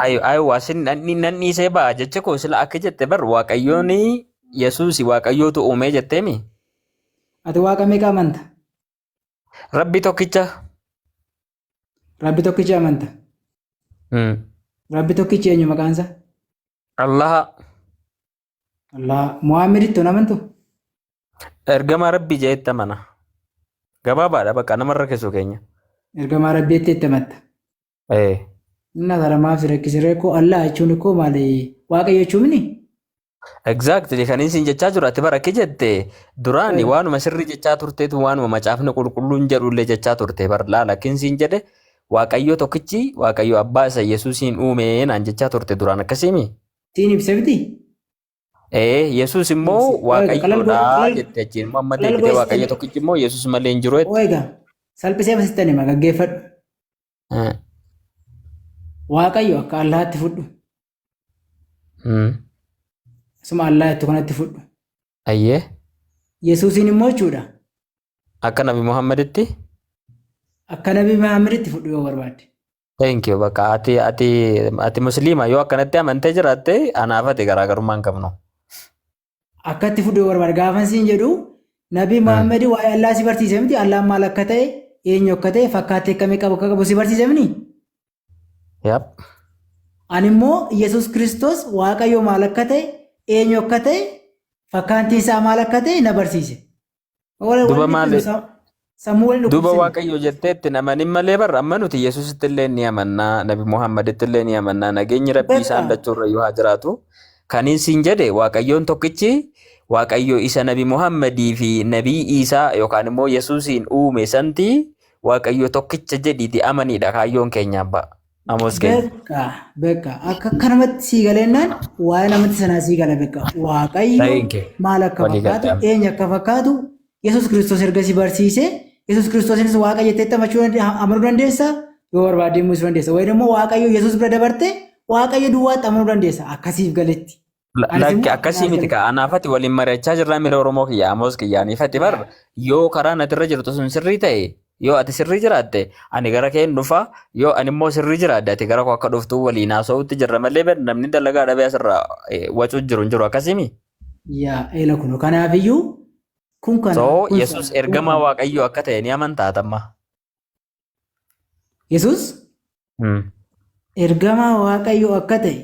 Speaker 1: Ayo ayo waasin nan dhiisee ba'a jecha koo sila akka jette bar Waaqayyoon Yesuus Waaqayyootu uumee jetteemi.
Speaker 2: Ati waaqa meeqa amanta?
Speaker 1: Rabbi tokkicha.
Speaker 2: Rabbi tokkicha amanta. Rabbi tokkichi eenyu maqaan isaa?
Speaker 1: Allaha.
Speaker 2: Allah. Muhammaditti hin amantu?
Speaker 1: Ergamaa Rabbii jedhetti amana. Gabaabaadha bakka nama rakkisu keenya.
Speaker 2: Ergamaa Rabbii itti amanта.
Speaker 1: Ee.
Speaker 2: Inni asara si rakkisiree koo Allah jechuun koo maali? Waaqayyo jechuun mini?
Speaker 1: Exactly kan isin jechaa jiru ati bara akka jette duraani waanuma sirrii jechaa turteetu waanuma macaafni qulqulluun jedhullee jechaa turte bar laala akkin siin jedhe Waaqayyo tokkichi Waaqayyo abbaa isa Yesuusiin uume naan jechaa turte duraan akkasiimi.
Speaker 2: Siin ibsa miti?
Speaker 1: Ee Yesuus immoo
Speaker 2: Oega qalal
Speaker 1: Waaqayyoodha
Speaker 2: qalal
Speaker 1: jette achiin immoo amma
Speaker 2: qalal
Speaker 1: deebitee
Speaker 2: goositani.
Speaker 1: Waaqayyo tokkichi immoo Yesuus malee hin jiru jette.
Speaker 2: Oega salphisee basistani hima gaggeeffadhu. Waaqayyo akka Allaatti fudhu. Asuma Allah jettu kanatti fudhu.
Speaker 1: Ayyee
Speaker 2: Yesuusiin immoo jechuudha.
Speaker 1: akka Nabi Muhammaditti.
Speaker 2: Akka Nabi Muhammaditti fudhu yoo barbaadde.
Speaker 1: Thank you bakka ati ati ati musliima yoo akkanatti amantee jiraatte anaaf ati garaagarummaa hin qabnu.
Speaker 2: Akkatti fudhu yoo barbaadde gaafan siin jedhu Nabi Muhammad waa'ee Allah si barsiise miti Allahn maal akka ta'e eenyu akka ta'e fakkaattee akkamii qabu akka qabu si barsiise miti.
Speaker 1: Yep.
Speaker 2: Ani immoo Yesuus Kiristoos Waaqayyo maal akka ta'e eenyu akka ta'e Fakkaattiin isaa maal akka ta'e na barsiise. Wal
Speaker 1: Duba
Speaker 2: wal
Speaker 1: maali?
Speaker 2: dhiphisu sammuu wal
Speaker 1: Duba
Speaker 2: dhukkubsinu.
Speaker 1: Waaqayyo jettee itti hin amanin malee barra amma nuti Yesuusitti illee ni amannaa, Nabi Muhammaditti illee ni amannaa, nageenyi Rabbii isaan
Speaker 2: Beqa.
Speaker 1: lachuurra yoo haa jiraatu. Kaniin siin jedhe Waaqayyoon tokkichi Waaqayyo isa Nabi Muhammadii fi Nabii Iisaa yookaan immoo Yesuusiin uume santi Waaqayyo tokkicha jedhiiti amaniidha kaayyoon keenya abbaa. Amoos keenya.
Speaker 2: Beqa beqa akka kanamatti sii galeennaan waa'ee namatti sanaa sii gala beqa. Waaqayyo
Speaker 1: Thank you.
Speaker 2: maal akka
Speaker 1: Walii
Speaker 2: fakkaatu
Speaker 1: galtee.
Speaker 2: eenyu akka fakkaatu Yesuus Kiristoos erga si barsiise Yesuus Kiristoosinis Waaqa jetteetti amanuu dandeessa yoo barbaadde immoo isuu dandeessa. Wayi immoo Waaqayyo Yesuus bira dabarte Waaqayyo duwwaatti amanuu dandeessa akkasiif galetti. Anis
Speaker 1: Lakki
Speaker 2: immoo
Speaker 1: akkasii
Speaker 2: naaf
Speaker 1: miti
Speaker 2: gale.
Speaker 1: ka anaafati waliin mari'achaa jirraa mira Oromoo kiyya Amoos kiyya aniifati bar yoo karaa ati irra jirtu sun sirrii ta'e yoo ati sirrii jiraatte ani gara keen dhufa yoo ani immoo sirrii jiraadde ati gara koo akka dhuftu waliin haasa'utti jirra malee bar namni dalagaa dhabee asirraa wacuu jiru hin jiru akkasii.
Speaker 2: Yaa eela kunu kanaafiyyuu kun kana
Speaker 1: So
Speaker 2: kun
Speaker 1: Yesuus
Speaker 2: sana kun
Speaker 1: ergamaa
Speaker 2: kana.
Speaker 1: Waaqayyoo akka ta'e ni amantaa atamma.
Speaker 2: Yesuus ergamaa Waaqayyoo akka ta'e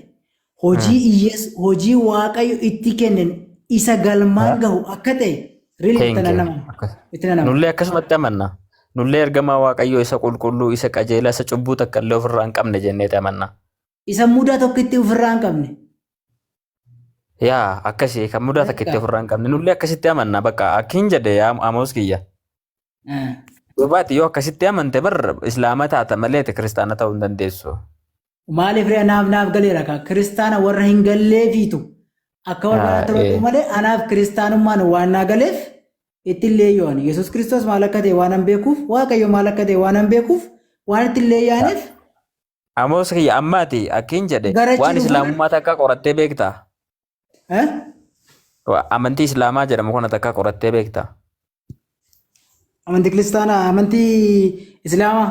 Speaker 2: hojii iyyees hojii Waaqayyo itti kennen isa galmaan gahu akka ta'e really itti
Speaker 1: Thank
Speaker 2: nan
Speaker 1: you.
Speaker 2: amana. Itti nan amana.
Speaker 1: Nullee akkasumatti amanna. Nullee ergamaa Waaqayyoo isa qulqulluu, isa qajeelaa, isa cubbuu takka illee ofirraa hin qabne jenneeti amanna.
Speaker 2: Isa mudaa tokkitti ofirraa hin qabne.
Speaker 1: Yaa akkasii kan mudaa takka itti
Speaker 2: Beqa.
Speaker 1: ofirraa hin qabne nullee akkasitti amanna bakka akkin jedhe yaa Amoos kiyya. Dubaati yoo akkasitti amante bar islaama taata malee ati kiristaana ta'uu hin dandeessu.
Speaker 2: Maaliif ree anaaf naaf galeera ka kiristaana warra hin galleefiitu akka barbaadaatti hubadhu malee anaaf kiristaanummaan waan naa galeef ittiin leeyyo'an Yesuus Kiristoos maal akka ta'e waan an beekuuf Waaqayyo maal akka ta'e waan an beekuuf waan ittiin leeyyaaniif
Speaker 1: Amoos kiyya ammaati akkin jedhe
Speaker 2: gara
Speaker 1: waan
Speaker 2: achi dhufuun
Speaker 1: islaamummaa takka qorattee beektaa?
Speaker 2: Eh?
Speaker 1: Amantii islaamaa jedhamu kana takka qorattee beektaa?
Speaker 2: Amantii kiristaanaa amantii islaamaa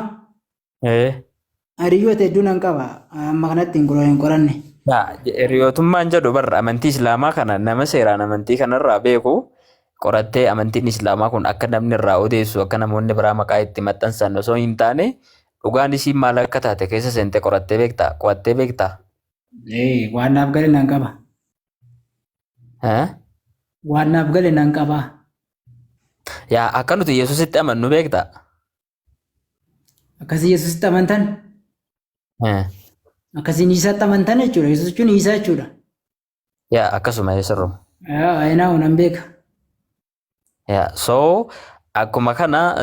Speaker 2: hiriyoota hedduu nan qaba amma kanatti hin qoranne.
Speaker 1: Yaa, hiriyootummaan jedhu barra amantii islaamaa kana nama seeraan amantii kanarraa beeku qorattee amantiin islaamaa kun akka namni irraa odeessu akka namoonni biraa maqaa itti maxxansan osoo hin taane dhugaan isii maal akka taate keessa seentee qorattee beektaa? Qo'attee beektaa?
Speaker 2: Ee, waan naaf gale nan qaba.
Speaker 1: Eh?
Speaker 2: Waan naaf gale nan qaba.
Speaker 1: Yaa akka nuti Yesuusitti amannu beektaa?
Speaker 2: Akkasii Yesuusitti amantan?
Speaker 1: Eh.
Speaker 2: Akkasiin Iisaatti amantan jechuudha. Yesuus jechuun Iisaa jechuudha.
Speaker 1: Yaa akkasuma sirruma.
Speaker 2: Yaa ayinaa nan beeka.
Speaker 1: Yaa so akkuma kana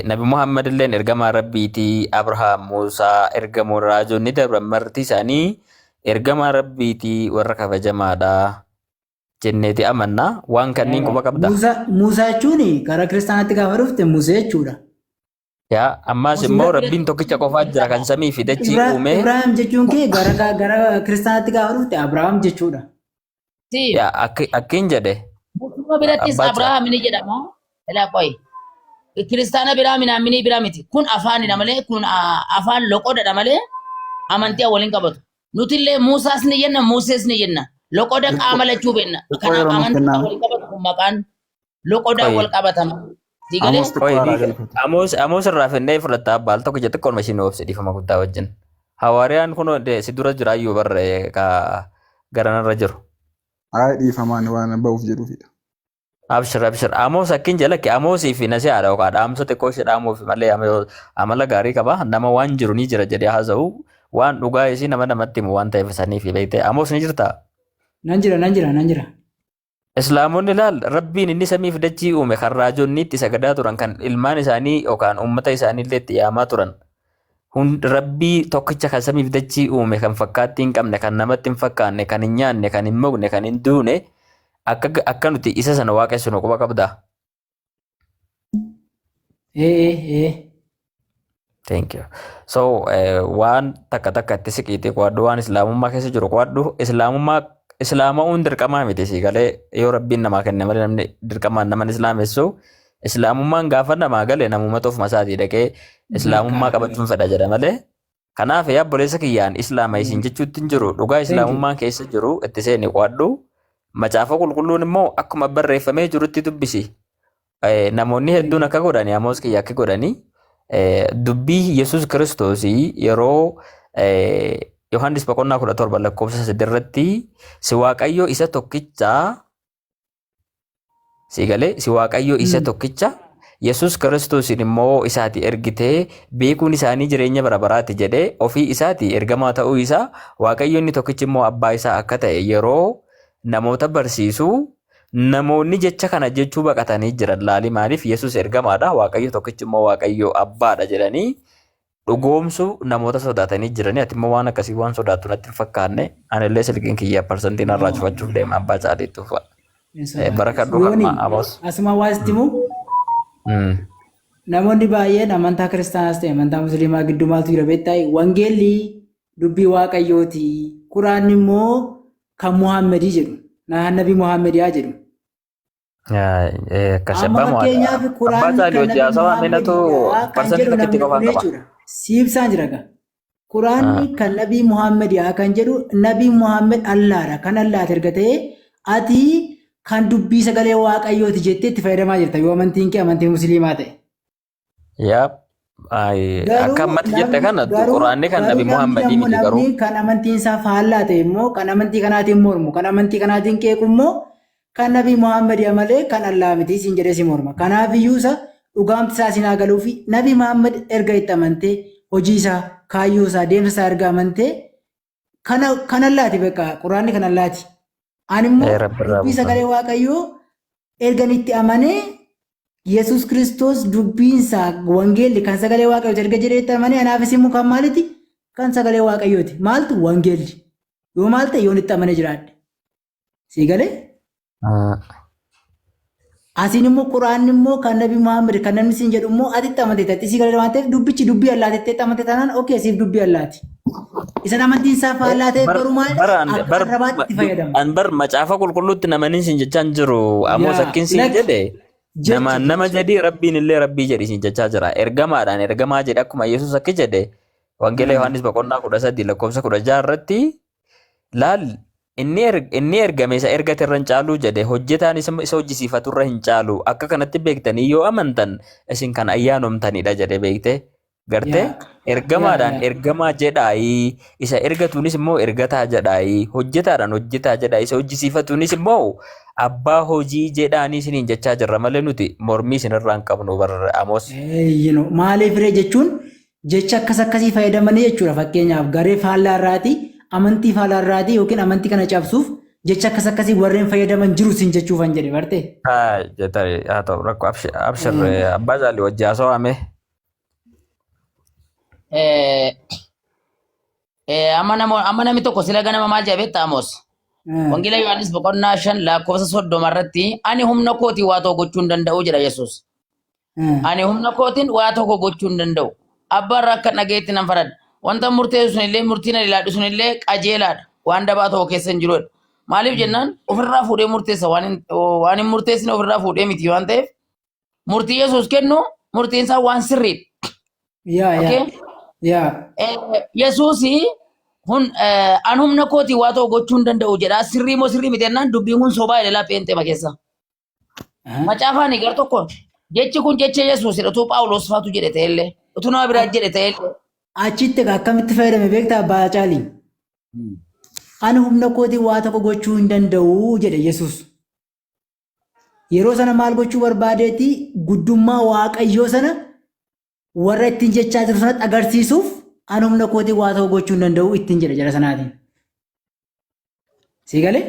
Speaker 1: Nabi Muhammad illeen ergamaa Rabbiitii Abrahaam, Muusaa, ergamoon raajonni dabran marti isaanii ergamaa Rabbiitii warra kabajamaadha jenneeti amanna. Waan kanneen quba qabda.
Speaker 2: Muusaa jechuun gara kiristaanaatti gaafa dhufte Musee jechuudha.
Speaker 1: Yaa ammaas immoo Rabbiin tokkicha qofaa jira kan samii fi dachii uume.
Speaker 2: Ibraahim jechuun kee gara kiristaanaatti gaafa dhufte Abrahaam jechuudha.
Speaker 1: Yaa akkiin jedhe.
Speaker 7: Muslima birattis
Speaker 1: Abbaa
Speaker 7: Abrahaam ni jedhama. Ilaa qoyi. Kiristaana biraa minaaminii biraa miti. Kun afaanidha malee kun afaan loqodadha malee amantii waliin qabatu. Nutillee Muusaas ni jenna Musees ni jenna. Loqoda qaama lachuu beekna.
Speaker 9: Xiqqoo
Speaker 7: Kanaaf
Speaker 9: yeroo nuuf
Speaker 7: amantii
Speaker 9: kennaa.
Speaker 7: waliin qabatu kun maqaan loqodaan
Speaker 1: Qoyi.
Speaker 7: wal qabatama. Sii galee?
Speaker 9: Amos xiqqoo
Speaker 1: Qoyi
Speaker 9: haaraa galfate.
Speaker 1: Amoos irraa finnee fudhatta abbaa al tokko jette xiqqoon mashiin obse dhiifama guddaa wajjin. Hawaariyaan kun si dura jiraayyuu barre ka garanarra jiru.
Speaker 9: Hayi dhiifamaan waan ba'uuf jedhuufidha.
Speaker 1: Abshir abshir Amoos akkin jalakki Amoosii fi nasihaadha yookaan dhaamsa xiqqoo ishee dhaamuuf malee amala gaarii qaba. Nama waan jiru ni jira jedhee haasa'u waan dhugaa isii nama namatti himu waan ta'eef sanii fi beektee Amoos ni jirtaa?
Speaker 2: Nan jira nan jira nan jira.
Speaker 1: Islaamonni laal Rabbiin inni samii fi dachii uume kan raajonni itti sagadaa turan kan ilmaan isaanii yookaan uummata isaanii illee itti yaamaa turan. Rabbii tokkicha kan samii fi dachii uume kan fakkaattii hin qabne kan namatti hin fakkaanne kan hin nyaanne kan hin mugne kan hin duune akka nuti isa sana waaqessinu quba qabdaa.
Speaker 2: Ee ee.
Speaker 1: Thank you. So waan takka takka itti siqiitii qo'adhu waan islaamummaa keessa jiru qo'adhu islaamummaa islaama'uun dirqamaa miti sii galee yoo rabbiin namaa kenne malee namni dirqamaan nama islaamessu islaamummaan gaafa namaa gale namumatu ofuma isaatii dhaqee islaamummaa qabachuun fedha jedha malee. Kanaaf yaa obboleessa kiyyaan islaama isin jechuutti hin jiru dhugaa islaamummaan keessa jiru itti seeni qo'adhu macaafa qulqulluun immoo akkuma barreeffamee jirutti dubbisi. Namoonni hedduun akka godhani Amoos kiyya akka godhani dubbii Yesuus Kiristoos yeroo Yohaannis boqonnaa 17 lakkoofsa 3 irratti si Waaqayyo isa tokkicha Si galee si Waaqayyo isa tokkicha Yesus Kiristoosin immoo isaati ergitee beekuun isaanii jireenya bara baraati jedhee ofii isaati ergamaa ta'uu isaa Waaqayyo inni tokkichi immoo abbaa isaa akka ta'e yeroo namoota barsiisu namoonni jecha kana jechuu baqatanii jiran laali maaliif Yesus ergamaadha Waaqayyo tokkichi immoo Waaqayyo abbaadha jedhanii dhugoomsuu namoota sodaatanii jiranii ati immoo waan akkasii waan sodaattu natti hin fakkaanne anillee silkiin kiyya parsantiin irraa cufachuuf deema abbaa caaliitti ufa.
Speaker 2: Hin sodaatu.
Speaker 1: Barakadhu
Speaker 2: Yooni
Speaker 1: kanuma Amos.
Speaker 2: asuma waa sitti himu namoonni baay'een amantaa kiristaanaas ta'e amantaa musliimaa gidduu maaltu jira beektaa? Wangeelli dubbii waaqayyooti. Quraanni immoo kan Muhammedii jedhu. Nabii Muhammediyaa jedhu.
Speaker 1: Akkas
Speaker 2: Amma
Speaker 1: abbaa
Speaker 2: fakkeenyaaf
Speaker 1: abbaa
Speaker 2: quraanni
Speaker 1: caalii
Speaker 2: kan
Speaker 1: hojii
Speaker 2: Nabii
Speaker 1: haasawaa minatu
Speaker 2: Muhammediidha kan
Speaker 1: parsantii
Speaker 2: jedhu
Speaker 1: tokkitti
Speaker 2: namni
Speaker 1: qofaan
Speaker 2: kun
Speaker 1: qaba.
Speaker 2: jechuudha. Siibsaan jira gaa. Quraanni kan Nabii Muhammediyaa kan jedhu Nabii Muhammed Allaadha. Kan Allaati erga ta'e ati kan dubbii sagalee waaqayyooti jettee itti fayyadamaa jirta yoo amantiin kee amantii musliimaa ta'e.
Speaker 1: Yaa akka
Speaker 2: Garuu
Speaker 1: ammatti jette
Speaker 2: namni
Speaker 1: kana
Speaker 2: garuu
Speaker 1: quraanni kan
Speaker 2: garuu
Speaker 1: Nabi
Speaker 2: namni
Speaker 1: Muhammadii
Speaker 2: ammoo
Speaker 1: miti garuu.
Speaker 2: namni kan amantiin isaa faallaa ta'e immoo kan amantii kanaatiin mormu kan amantii kanaatiin qeequ immoo kan Nabii Muhammad malee kan Allaa miti siin jedhee si morma. Kanaaf iyyuu isa dhugaamti isaa siin haa galuu fi Nabii Muhammad erga itti amantee hojii isaa kaayyoo isaa deemsa isaa erga amantee kana kan Allaati beekaa quraanni kan Allaati. Ani immoo
Speaker 1: Rabbirraa
Speaker 2: dubbii
Speaker 1: buufa.
Speaker 2: sagalee Waaqayyoo ergan itti amanee Yesuus Kiristoos dubbiinsaa wangeelli kan sagalee Waaqayyooti erga jedhee itti amanee anaafis immoo kan maaliiti? Kan sagalee Waaqayyooti. Maaltu wangeelli? Yoo maal ta'e yoon itti amanee jiraadhe. Sii galee? Asiin immoo quraanni immoo kan Nabi Muhammad kan namni siin jedhu immoo ati itti amante ta'e sii galee waan ta'eef dubbichi dubbii Allaati itti amante taanaan okee siif dubbii Allaati. Isan amantiin isaa faallaa ta'e
Speaker 1: Bar
Speaker 2: garuu maal
Speaker 1: bar
Speaker 2: akka
Speaker 1: bar
Speaker 2: arrabaatti itti fayyadama.
Speaker 1: an bar macaafa qulqulluutti namaniin siin jechaa hin jiru. Amos
Speaker 2: Yaa
Speaker 1: akkin siin
Speaker 2: lakki
Speaker 1: jedhe
Speaker 2: jecha
Speaker 1: namaan nama
Speaker 2: jecha.
Speaker 1: jedhii rabbiin illee rabbii jedhi siin jechaa jira. Ergamaadhaan ergamaa jedhe akkuma Yesuus akki jedhe Wangeela Yohaannis boqonnaa 13 lakkoofsa 16 irratti laal inni ergame isa ergate irra hin caalu jedhe hojjetaan isa hojjisiifatu irra hin caalu akka kanatti beektanii yoo amantan isin kan ayyaanomtanidha jedhe beekte gartee
Speaker 2: Yaa yaa
Speaker 1: ergamaadhaan
Speaker 2: yaa.
Speaker 1: ergamaa jedhaayii isa ergatuunis immoo ergataa jedhaayii hojjetaadhaan hojjetaa jedhaa isa hojjisiifatuunis immoo abbaa hojii jedhaanii isiniin jechaa jirra malee nuti mormii isinirraa hin qabnu bar Amos.
Speaker 2: Eeyyino maaliif ree jechuun jecha akkas akkasii fayyadamanii jechuudha fakkeenyaaf garee faallaa irraati amantii faallaa irraati yookiin amantii kana cabsuuf jecha akkas akkasii warreen fayyadaman jiru sin jechuufan jedhe barte.
Speaker 1: Haa jetare haa ta'u rakkoo abshir abbaa jaalli wajji haasawame.
Speaker 7: Amma nama amma namni tokko sila ganama maal jedha beektaa Amos? Wangeela Yohaannis boqonnaa 5 lakkoofsa 30 irratti ani humna kootiin waa tokko gochuu hin danda'u jedha Yesuus. Ani humna kootiin waa tokko gochuu hin danda'u. Abbaa irraa akka dhagayetti nan faradha. Wanta murteessu sunillee murtiin ani ilaadhu sunillee qajeelaadha. Waan dabaa tokko keessa hin jirudha. Maaliif jennaan ofirraa fuudhee murteessa waan hin murteessine ofirraa fuudhee miti waan ta'eef murtii Yesuus kennu murtiin isaa waan sirriidha.
Speaker 2: Yaa yaa
Speaker 7: Okay?
Speaker 2: yaa.
Speaker 7: Yesuus hun an humna kootiin waa tokko gochuu hin danda'u jedha. Sirrii moo sirrii miti jennaan dubbiin kun sobaa jedhe laa pheenxema keessa. Macaafaan gar tokko jechi kun jecha Yesuusidha. Utuu Phaawulos faatu jedhe ta'ellee utuu nama biraa jedhe ta'ellee.
Speaker 2: Achitti egaa akkamitti fayyadame beektaa abbaa caalii? Ani humna kootiin waa tokko gochuu hin danda'u jedhe Yesuus. Yeroo sana maal gochuu barbaadeeti guddummaa Waaqayyoo sana warra ittiin jechaa jiru sanatti agarsiisuuf ani humna kootiin waa tokko gochuu hin danda'u ittiin jedhe jara sanaatiin. Sii galee?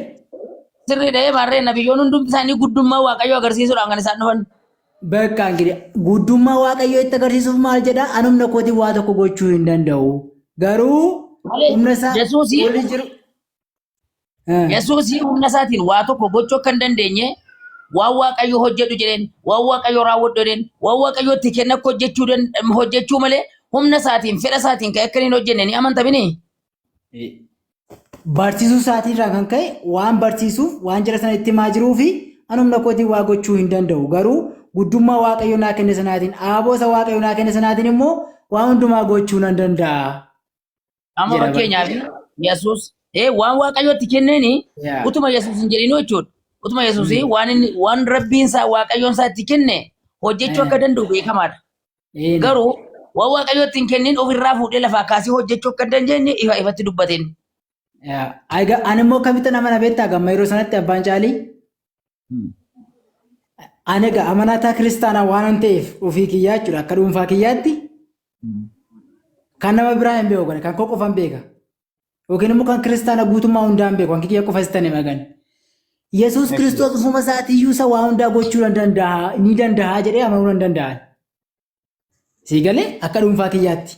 Speaker 7: Sirriidha maarree nabiyyoon hundumti isaanii guddummaa Waaqayyoo agarsiisuudhaan kan isaan dhufan.
Speaker 2: Bakka ingirii guddummaa Waaqayyoo itti agarsiisuuf maal jedha ani humna kootiin waa tokko gochuu hin danda'u. Garuu
Speaker 7: Malee
Speaker 2: humna isaa
Speaker 7: Yesuusii
Speaker 2: olii jiru.
Speaker 7: Yesuusii humna isaatiin waa tokko gochuu akka hin dandeenye waan Waaqayyo hojjedhu jedheen waan Waaqayyo raawwadhu jedheen waan Waaqayyo itti kenna akka hojjechuu malee humna isaatiin fedha isaatiin kan akka inni hin hojjenne ni amantamini.
Speaker 2: Barsiisuu isaatiirraa kan ka'e waan barsiisuuf waan jara sana itti himaa jiruu fi ani humna kootiin waa gochuu hin danda'u. Garuu guddummaa Waaqayyo naa kenne sanaatiin aaboo isa Waaqayyo naa kenne sanaatiin immoo waan hundumaa gochuu nan danda'a.
Speaker 7: Amma
Speaker 2: Jedha
Speaker 7: fakkeenyaaf Yesuus waan Waaqayyo itti kenneeni
Speaker 2: Yaa.
Speaker 7: utuma Yesuus hin jedhinuu jechuudha. Utuma Yesuus waan inni waan rabbiin isaa Waaqayyoon isaa itti kenne hojjechuu akka danda'u beekamaadha. Garuu waan Waaqayyo itti hin kennin ofirraa fuudhee lafaa kaasee hojjechuu akka hin dandeenye ifa ifatti dubbateen.
Speaker 2: Egaa ani immoo akkamitti nama na beektaa gamma yeroo sanatti abbaan caalii? Ani egaa amanaataa kiristaanaa waanan ta'eef ofii kiyyaa jechuudha akka dhuunfaa kiyyaatti kan nama biraa hin beeku kan koo qofan beeka. Yookiin immoo kan kiristaana guutummaa hundaa hin beeku kan kiyya qofa sitan hima gani. Yesuus Kiristoos ofuma isaatiiyyuu isa waa hundaa gochuu danda'a ni danda'a jedhee amanuu nan danda'a. Sii galee akka dhuunfaa kiyyaatti.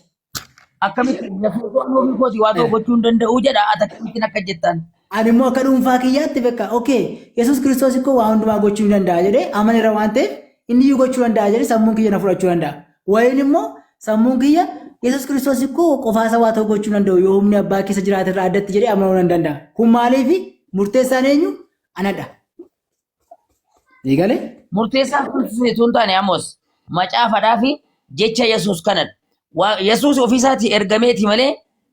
Speaker 7: Akkamitti Yesuus waan ofii kooti waa ta'u gochuu hin danda'u jedha ati akkamittiin akka jettan.
Speaker 2: Ani immoo akka dhuunfaa kiyyaatti bakka okay Yesuus Kiristoos ikkoo waa hundumaa gochuu ni danda'a jedhee amaneera waan ta'eef inni iyyuu gochuu danda'a jedhee sammuun kiyya na fudhachuu danda'a. Wayiin immoo sammuun kiyya Yesuus Kiristoos ikkoo qofaasa waa ta'u gochuu danda'u yoo humni abbaa keessa jiraate irraa addatti jedhee amanuu nan danda'a. Kun maaliifi murteessaan eenyu? Anadha. Eegalee?
Speaker 7: Murteessaan kun utuu hin taane Amos macaafadhaa fi jecha Yesuus kanadha. Yesuus ofiisaatii ergameeti malee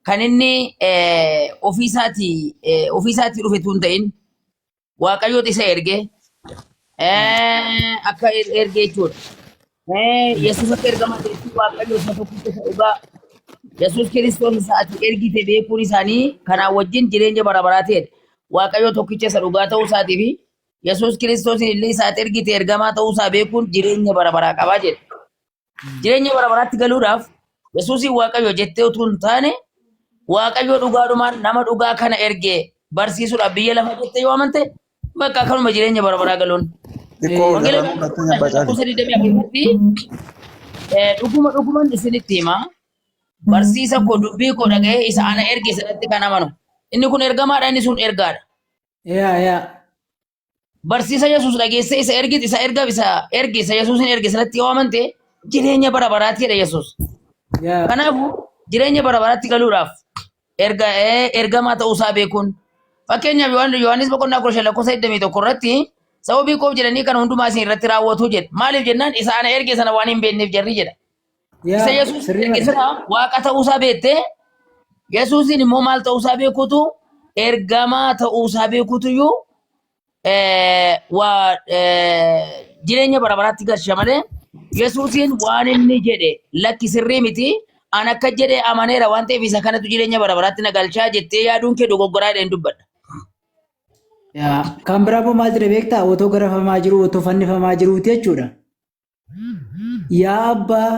Speaker 7: kan inni ofiisaatii dhufe utuu hin ta'in Waaqayyooti isa ergee akka ergee jechuudha. Yesuus akka ergamaa ta'etti Waaqayyo isa tokkicha isa dhugaa Yesuus Kiristoos isa ati ergite beekuun isaanii kanaan wajjin jireenya bara baraa ta'edha. Waaqayyo tokkicha isa dhugaa ta'uu isaatii fi Yesuus Kiristoos illee isa ati ergite ergamaa ta'uu isaa beekuun jireenya bara baraa qabaa jedhe. Jireenya bara baraatti galuudhaaf Yesuusiin Waaqayyo jettee utuu hin taane Waaqayyo dhugaadhumaan nama dhugaa kana ergee barsiisuudhaaf biyya lafaa jettee yoo amante bakka akkanuma jireenya bara baraa galuun.
Speaker 9: Xiqqoo ol
Speaker 7: Wangeela
Speaker 9: irraa mul'attee abbaa caali.
Speaker 7: lakkoofsa 24 irratti dhuguma dhuguman isinitti hima barsiisa koo dubbii koo dhaga'ee isa ana erge sanatti kan amanu. Inni kun ergamaadha inni sun ergaadha.
Speaker 2: Yaa yaa.
Speaker 7: Barsiisa Yesuus dhageessee isa ergite isa erga isa erge isa Yesuusin erge sanatti yoo amante jireenya bara baraati jedha Yesuus.
Speaker 2: Yaa.
Speaker 7: Kanaafuu jireenya bara baraatti galuudhaaf erga ergamaa ta'uu isaa beekuun fakkeenyaaf Yohaannis boqonnaa 15 lakkoofsa 21 irratti sababii koof jedhanii kan hundumaa isin irratti raawwatu jedhe. Maaliif jennaan isa ana erge sana waan hin beekneef jarri jedha. Isa
Speaker 2: Yaa
Speaker 7: Yesuus
Speaker 2: sirrii
Speaker 7: erge
Speaker 2: mata.
Speaker 7: sana waaqa ta'uu isaa beektee Yesuusin immoo maal ta'uu isaa beekuutu ergamaa ta'uu isaa beekuutu iyyuu waa jireenya bara baraatti galcha malee Yesuusiin waan inni jedhe lakki sirrii miti an akka jedhe amaneera waan ta'eef isa kanatu jireenya bara baraatti na galchaa jettee yaaduun kee dogoggoraa jedheen dubbadha.
Speaker 2: Yaa kan biraa immoo maal jedhe beektaa otoo garafamaa jiru otoo fannifamaa jiruuti jechuudha. Yaa abbaa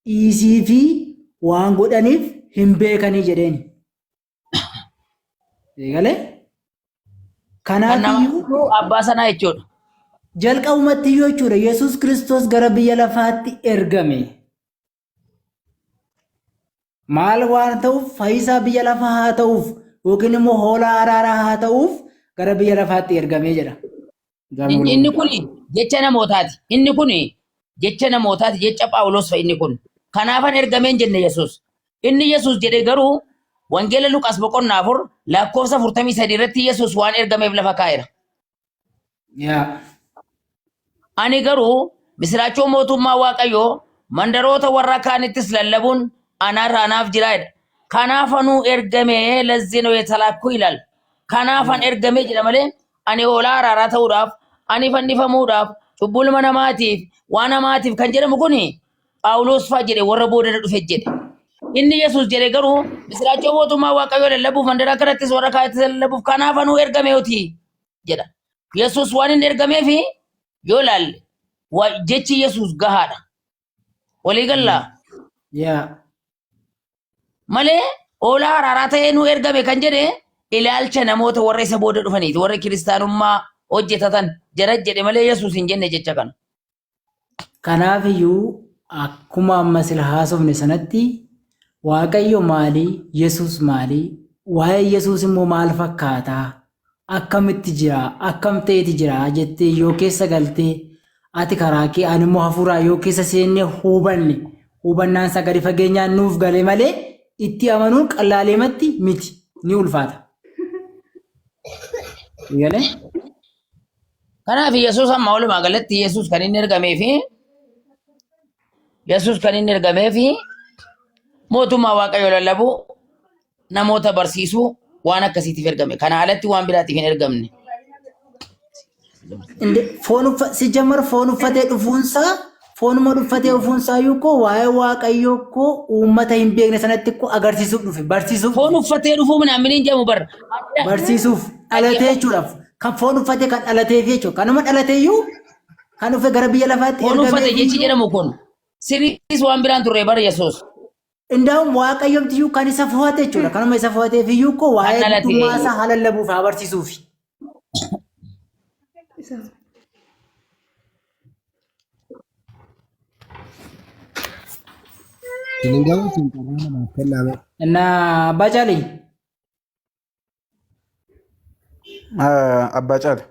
Speaker 2: dhiisii fi waan godhaniif hin beekanii jedheen. Eegalee?
Speaker 7: Kan nama
Speaker 2: Kanaafiyyuu
Speaker 7: godhu abbaa sanaa jechuudha.
Speaker 2: jalqabumatti iyyuu jechuudha Yesuus Kiristoos gara biyya lafaatti ergame. Maal waan ta'uuf fayyisaa biyya lafaa haa ta'uuf yookiin immoo hoolaa araaraa haa ta'uuf gara biyya lafaatti ergamee jedha.
Speaker 7: Inni kun jecha namootaati. Inni kun jecha namootaati. Jecha Phaawulos fa'i inni kun. Kanaafan ergameen jenne Yesuus. Inni Yesuus jedhe garuu Wangeela Luqaas boqonnaa 4 lakkoofsa 43 irratti Yesuus waan ergameef lafa kaa'eera.
Speaker 2: Yaa.
Speaker 7: Ani garuu misiraachoo mootummaa Waaqayyoo mandaroota warra kaanittis lallabuun anarra anaaf jira jedha. Kanaafanuu ergame ለዚህ ነው የተላኩ ይላል። Kanaafan ergame jedha malee ani hoolaa araaraa ta'uudhaaf, ani fannifamuudhaaf, cubbuu ilma namaatiif, waan namaatiif kan jedhamu kun Phaawulos fa'aa jedhe warra booda dhufe jedhe. Inni Yesuus jedhe garuu misiraachoo mootummaa Waaqayyoo lallabuuf mandara kanattis warra kaanittis lallabuuf kanaafanuu ergameeti jedha. Yesuus waan inni ergameefi yoo ilaalle jechi Yesuus gahaadha. Walii gallaa
Speaker 2: Yaa.
Speaker 7: malee hoolaa araaraa ta'ee nu ergame kan jedhe ilaalcha namoota warra isa booda dhufaniiti warra kiristaanummaa hojjetatan jara jedhe malee Yesuus hin jenne jecha kana.
Speaker 2: Kanaaf iyyuu akkuma amma sila haasofne sanatti Waaqayyo maali? Yesuus maali? Waa'ee Yesuus immoo maal fakkaataa? Akkamitti jira? Akkam ta'eeti jira? Jettee yoo keessa galtee ati karaa kee ani immoo hafuuraa yoo keessa seennee hubanne hubannaan isaa gadi fageenyaan nuuf gale malee itti amanuun qallaaleematti miti ni ulfaata. Galee?
Speaker 7: Kanaaf Yesuus amma walumaa galatti Yesuus kan inni ergamee fi Yesuus kan inni ergamee fi mootummaa Waaqayyoo lallabuu namoota barsiisuu waan akkasiitiif ergame. Kana alatti waan biraatiif hin ergamne.
Speaker 2: Inde foon uffa si jamar foon uffatee dhufuunsaa foonuma uffatee dhufuunsaa iyyuu koo waa'ee Waaqayyoo koo uummata hin beekne sanatti koo agarsiisuuf dhufe barsiisuuf
Speaker 7: Foon
Speaker 2: dhufe
Speaker 7: uffatee dhufuu minaan hin jedhamu bara.
Speaker 2: barsiisuuf dhalatee jechuudhaaf kan foon uffatee kan dhalateef jechuudha kanuma dhalatee iyyuu Kan dhufe gara biyya lafaatti
Speaker 7: Foon uffate
Speaker 2: ergameef
Speaker 7: jechi
Speaker 2: iyyuu
Speaker 7: jedhamu kun sirriis waan biraan turre bara Yesuus.
Speaker 2: Indaa'um waaqayyomti iyyuu kan isa fo'ate jechuudha. Kanuma isa fo'ateef iyyuu koo
Speaker 7: Kan
Speaker 2: waa'ee
Speaker 7: dhalate
Speaker 2: guutummaa isaa haa lallabuuf haa barsiisuufi.
Speaker 8: Isin hin gahu isin carraa namaaf kenname.
Speaker 2: Innaa abbaa caalii.
Speaker 9: Abbaa Caale.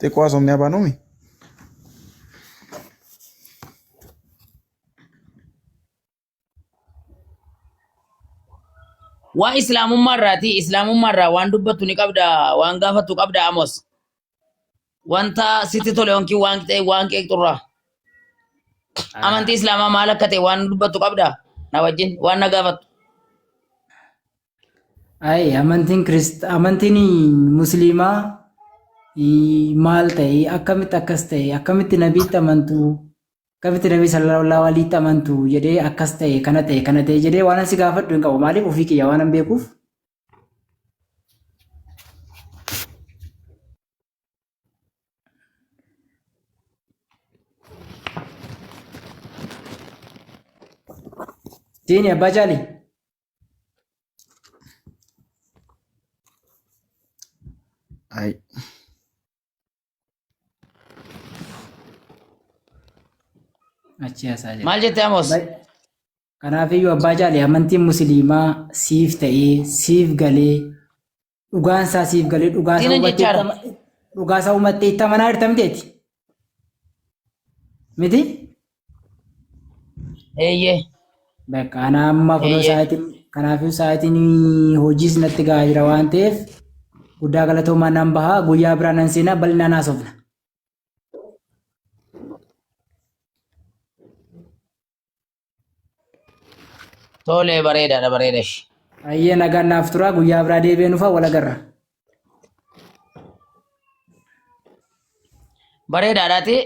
Speaker 9: Xiqqoo haasofni afaan uumi.
Speaker 7: Waa islaamummaa irraati. Islaamummaa irraa waan dubbattu ni qabda, waan gaafattu qabda Amos. Wanta sitti tole yookiin waan ta'e waan qeeqxurraa. Amantii islaamaa maal akka ta'e waan dubbattu qabda na wajjin waan na gaafattu.
Speaker 2: Ay, amantiin kirist amantiin musliimaa maal ta'e akkamitti akkas ta'e akkamitti nabiitti amantu akkamitti nabii sallallahu alaihi amantu jedhee akkas ta'e kana ta'e kana ta'e jedhee waan si gaafadhu hin qabu maaliif ofii kiyya waan hin beekuuf. Siini abbaa caali.
Speaker 9: Ay.
Speaker 2: Achi haasaa jira.
Speaker 7: Maal jette Amos?
Speaker 2: Kanaafiyyuu abbaa caali amantiin musliimaa siif ta'ee siif galee dhugaan isaa siif galee dhugaa isaa
Speaker 7: Diinan
Speaker 2: hubattee
Speaker 7: jechaadha.
Speaker 2: dhugaa isaa hubattee itti amanaa jirta miteeti? Miti?
Speaker 7: Eeyyee.
Speaker 2: Bakka ana amma kunoo
Speaker 7: Eeyyee.
Speaker 2: sa'aatiin kanaafuu sa'aatiin hojiis natti gahaa jira waan ta'eef guddaa galatoomaa nan bahaa guyyaa biraa nan seenaa bal'inaan haasofna.
Speaker 7: Tole bareedaadha bareeda ishee.
Speaker 2: Ayyee nagaan naaf turaa guyyaa biraa deebi'ee nufa wal agarra.
Speaker 7: Bareedaadhaati.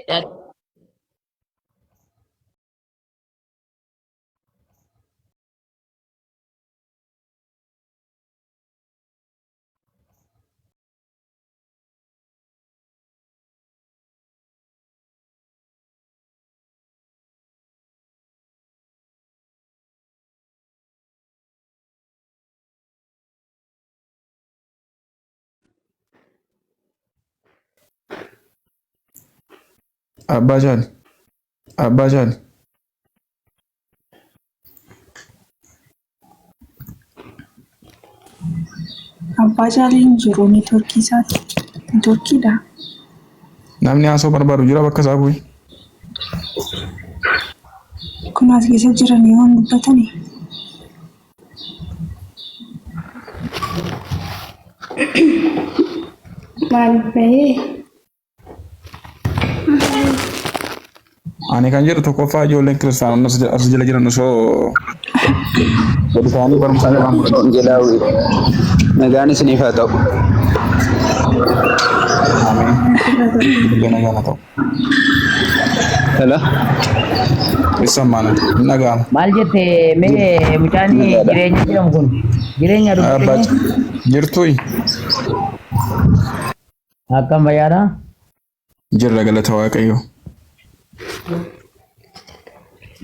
Speaker 9: Abbaa Caale. Abbaa Caale.
Speaker 10: Abbaa Caalee hin jiru neetworkii isaati. Neetworkiidha.
Speaker 9: Namni haasoo barbaadu jira bakka isaa bu'e.
Speaker 10: Kun as keessa jiran yoo hin dubbatani.
Speaker 11: Maal bahee?
Speaker 9: Ani kan jedhu tokkoffaa ijoolleen kiristaanonni as jala jiran osoo gadi ta'anii barumsa waan fudhatan.
Speaker 12: Wangeelaawwi nagaan isiniif haa ta'u.
Speaker 9: Ameen. Illee nagaan haa ta'u.
Speaker 12: Hello.
Speaker 9: Eessan maana? Hin dhaga'ama.
Speaker 7: Maal jette mee mucaan
Speaker 12: Nagaadha.
Speaker 7: jireenya jedhamu kun jireenya
Speaker 9: Abbaa
Speaker 7: dubbisee
Speaker 9: jirtuyi?
Speaker 7: akkam fayyaadha?
Speaker 9: Jirra galata Waaqayyoo.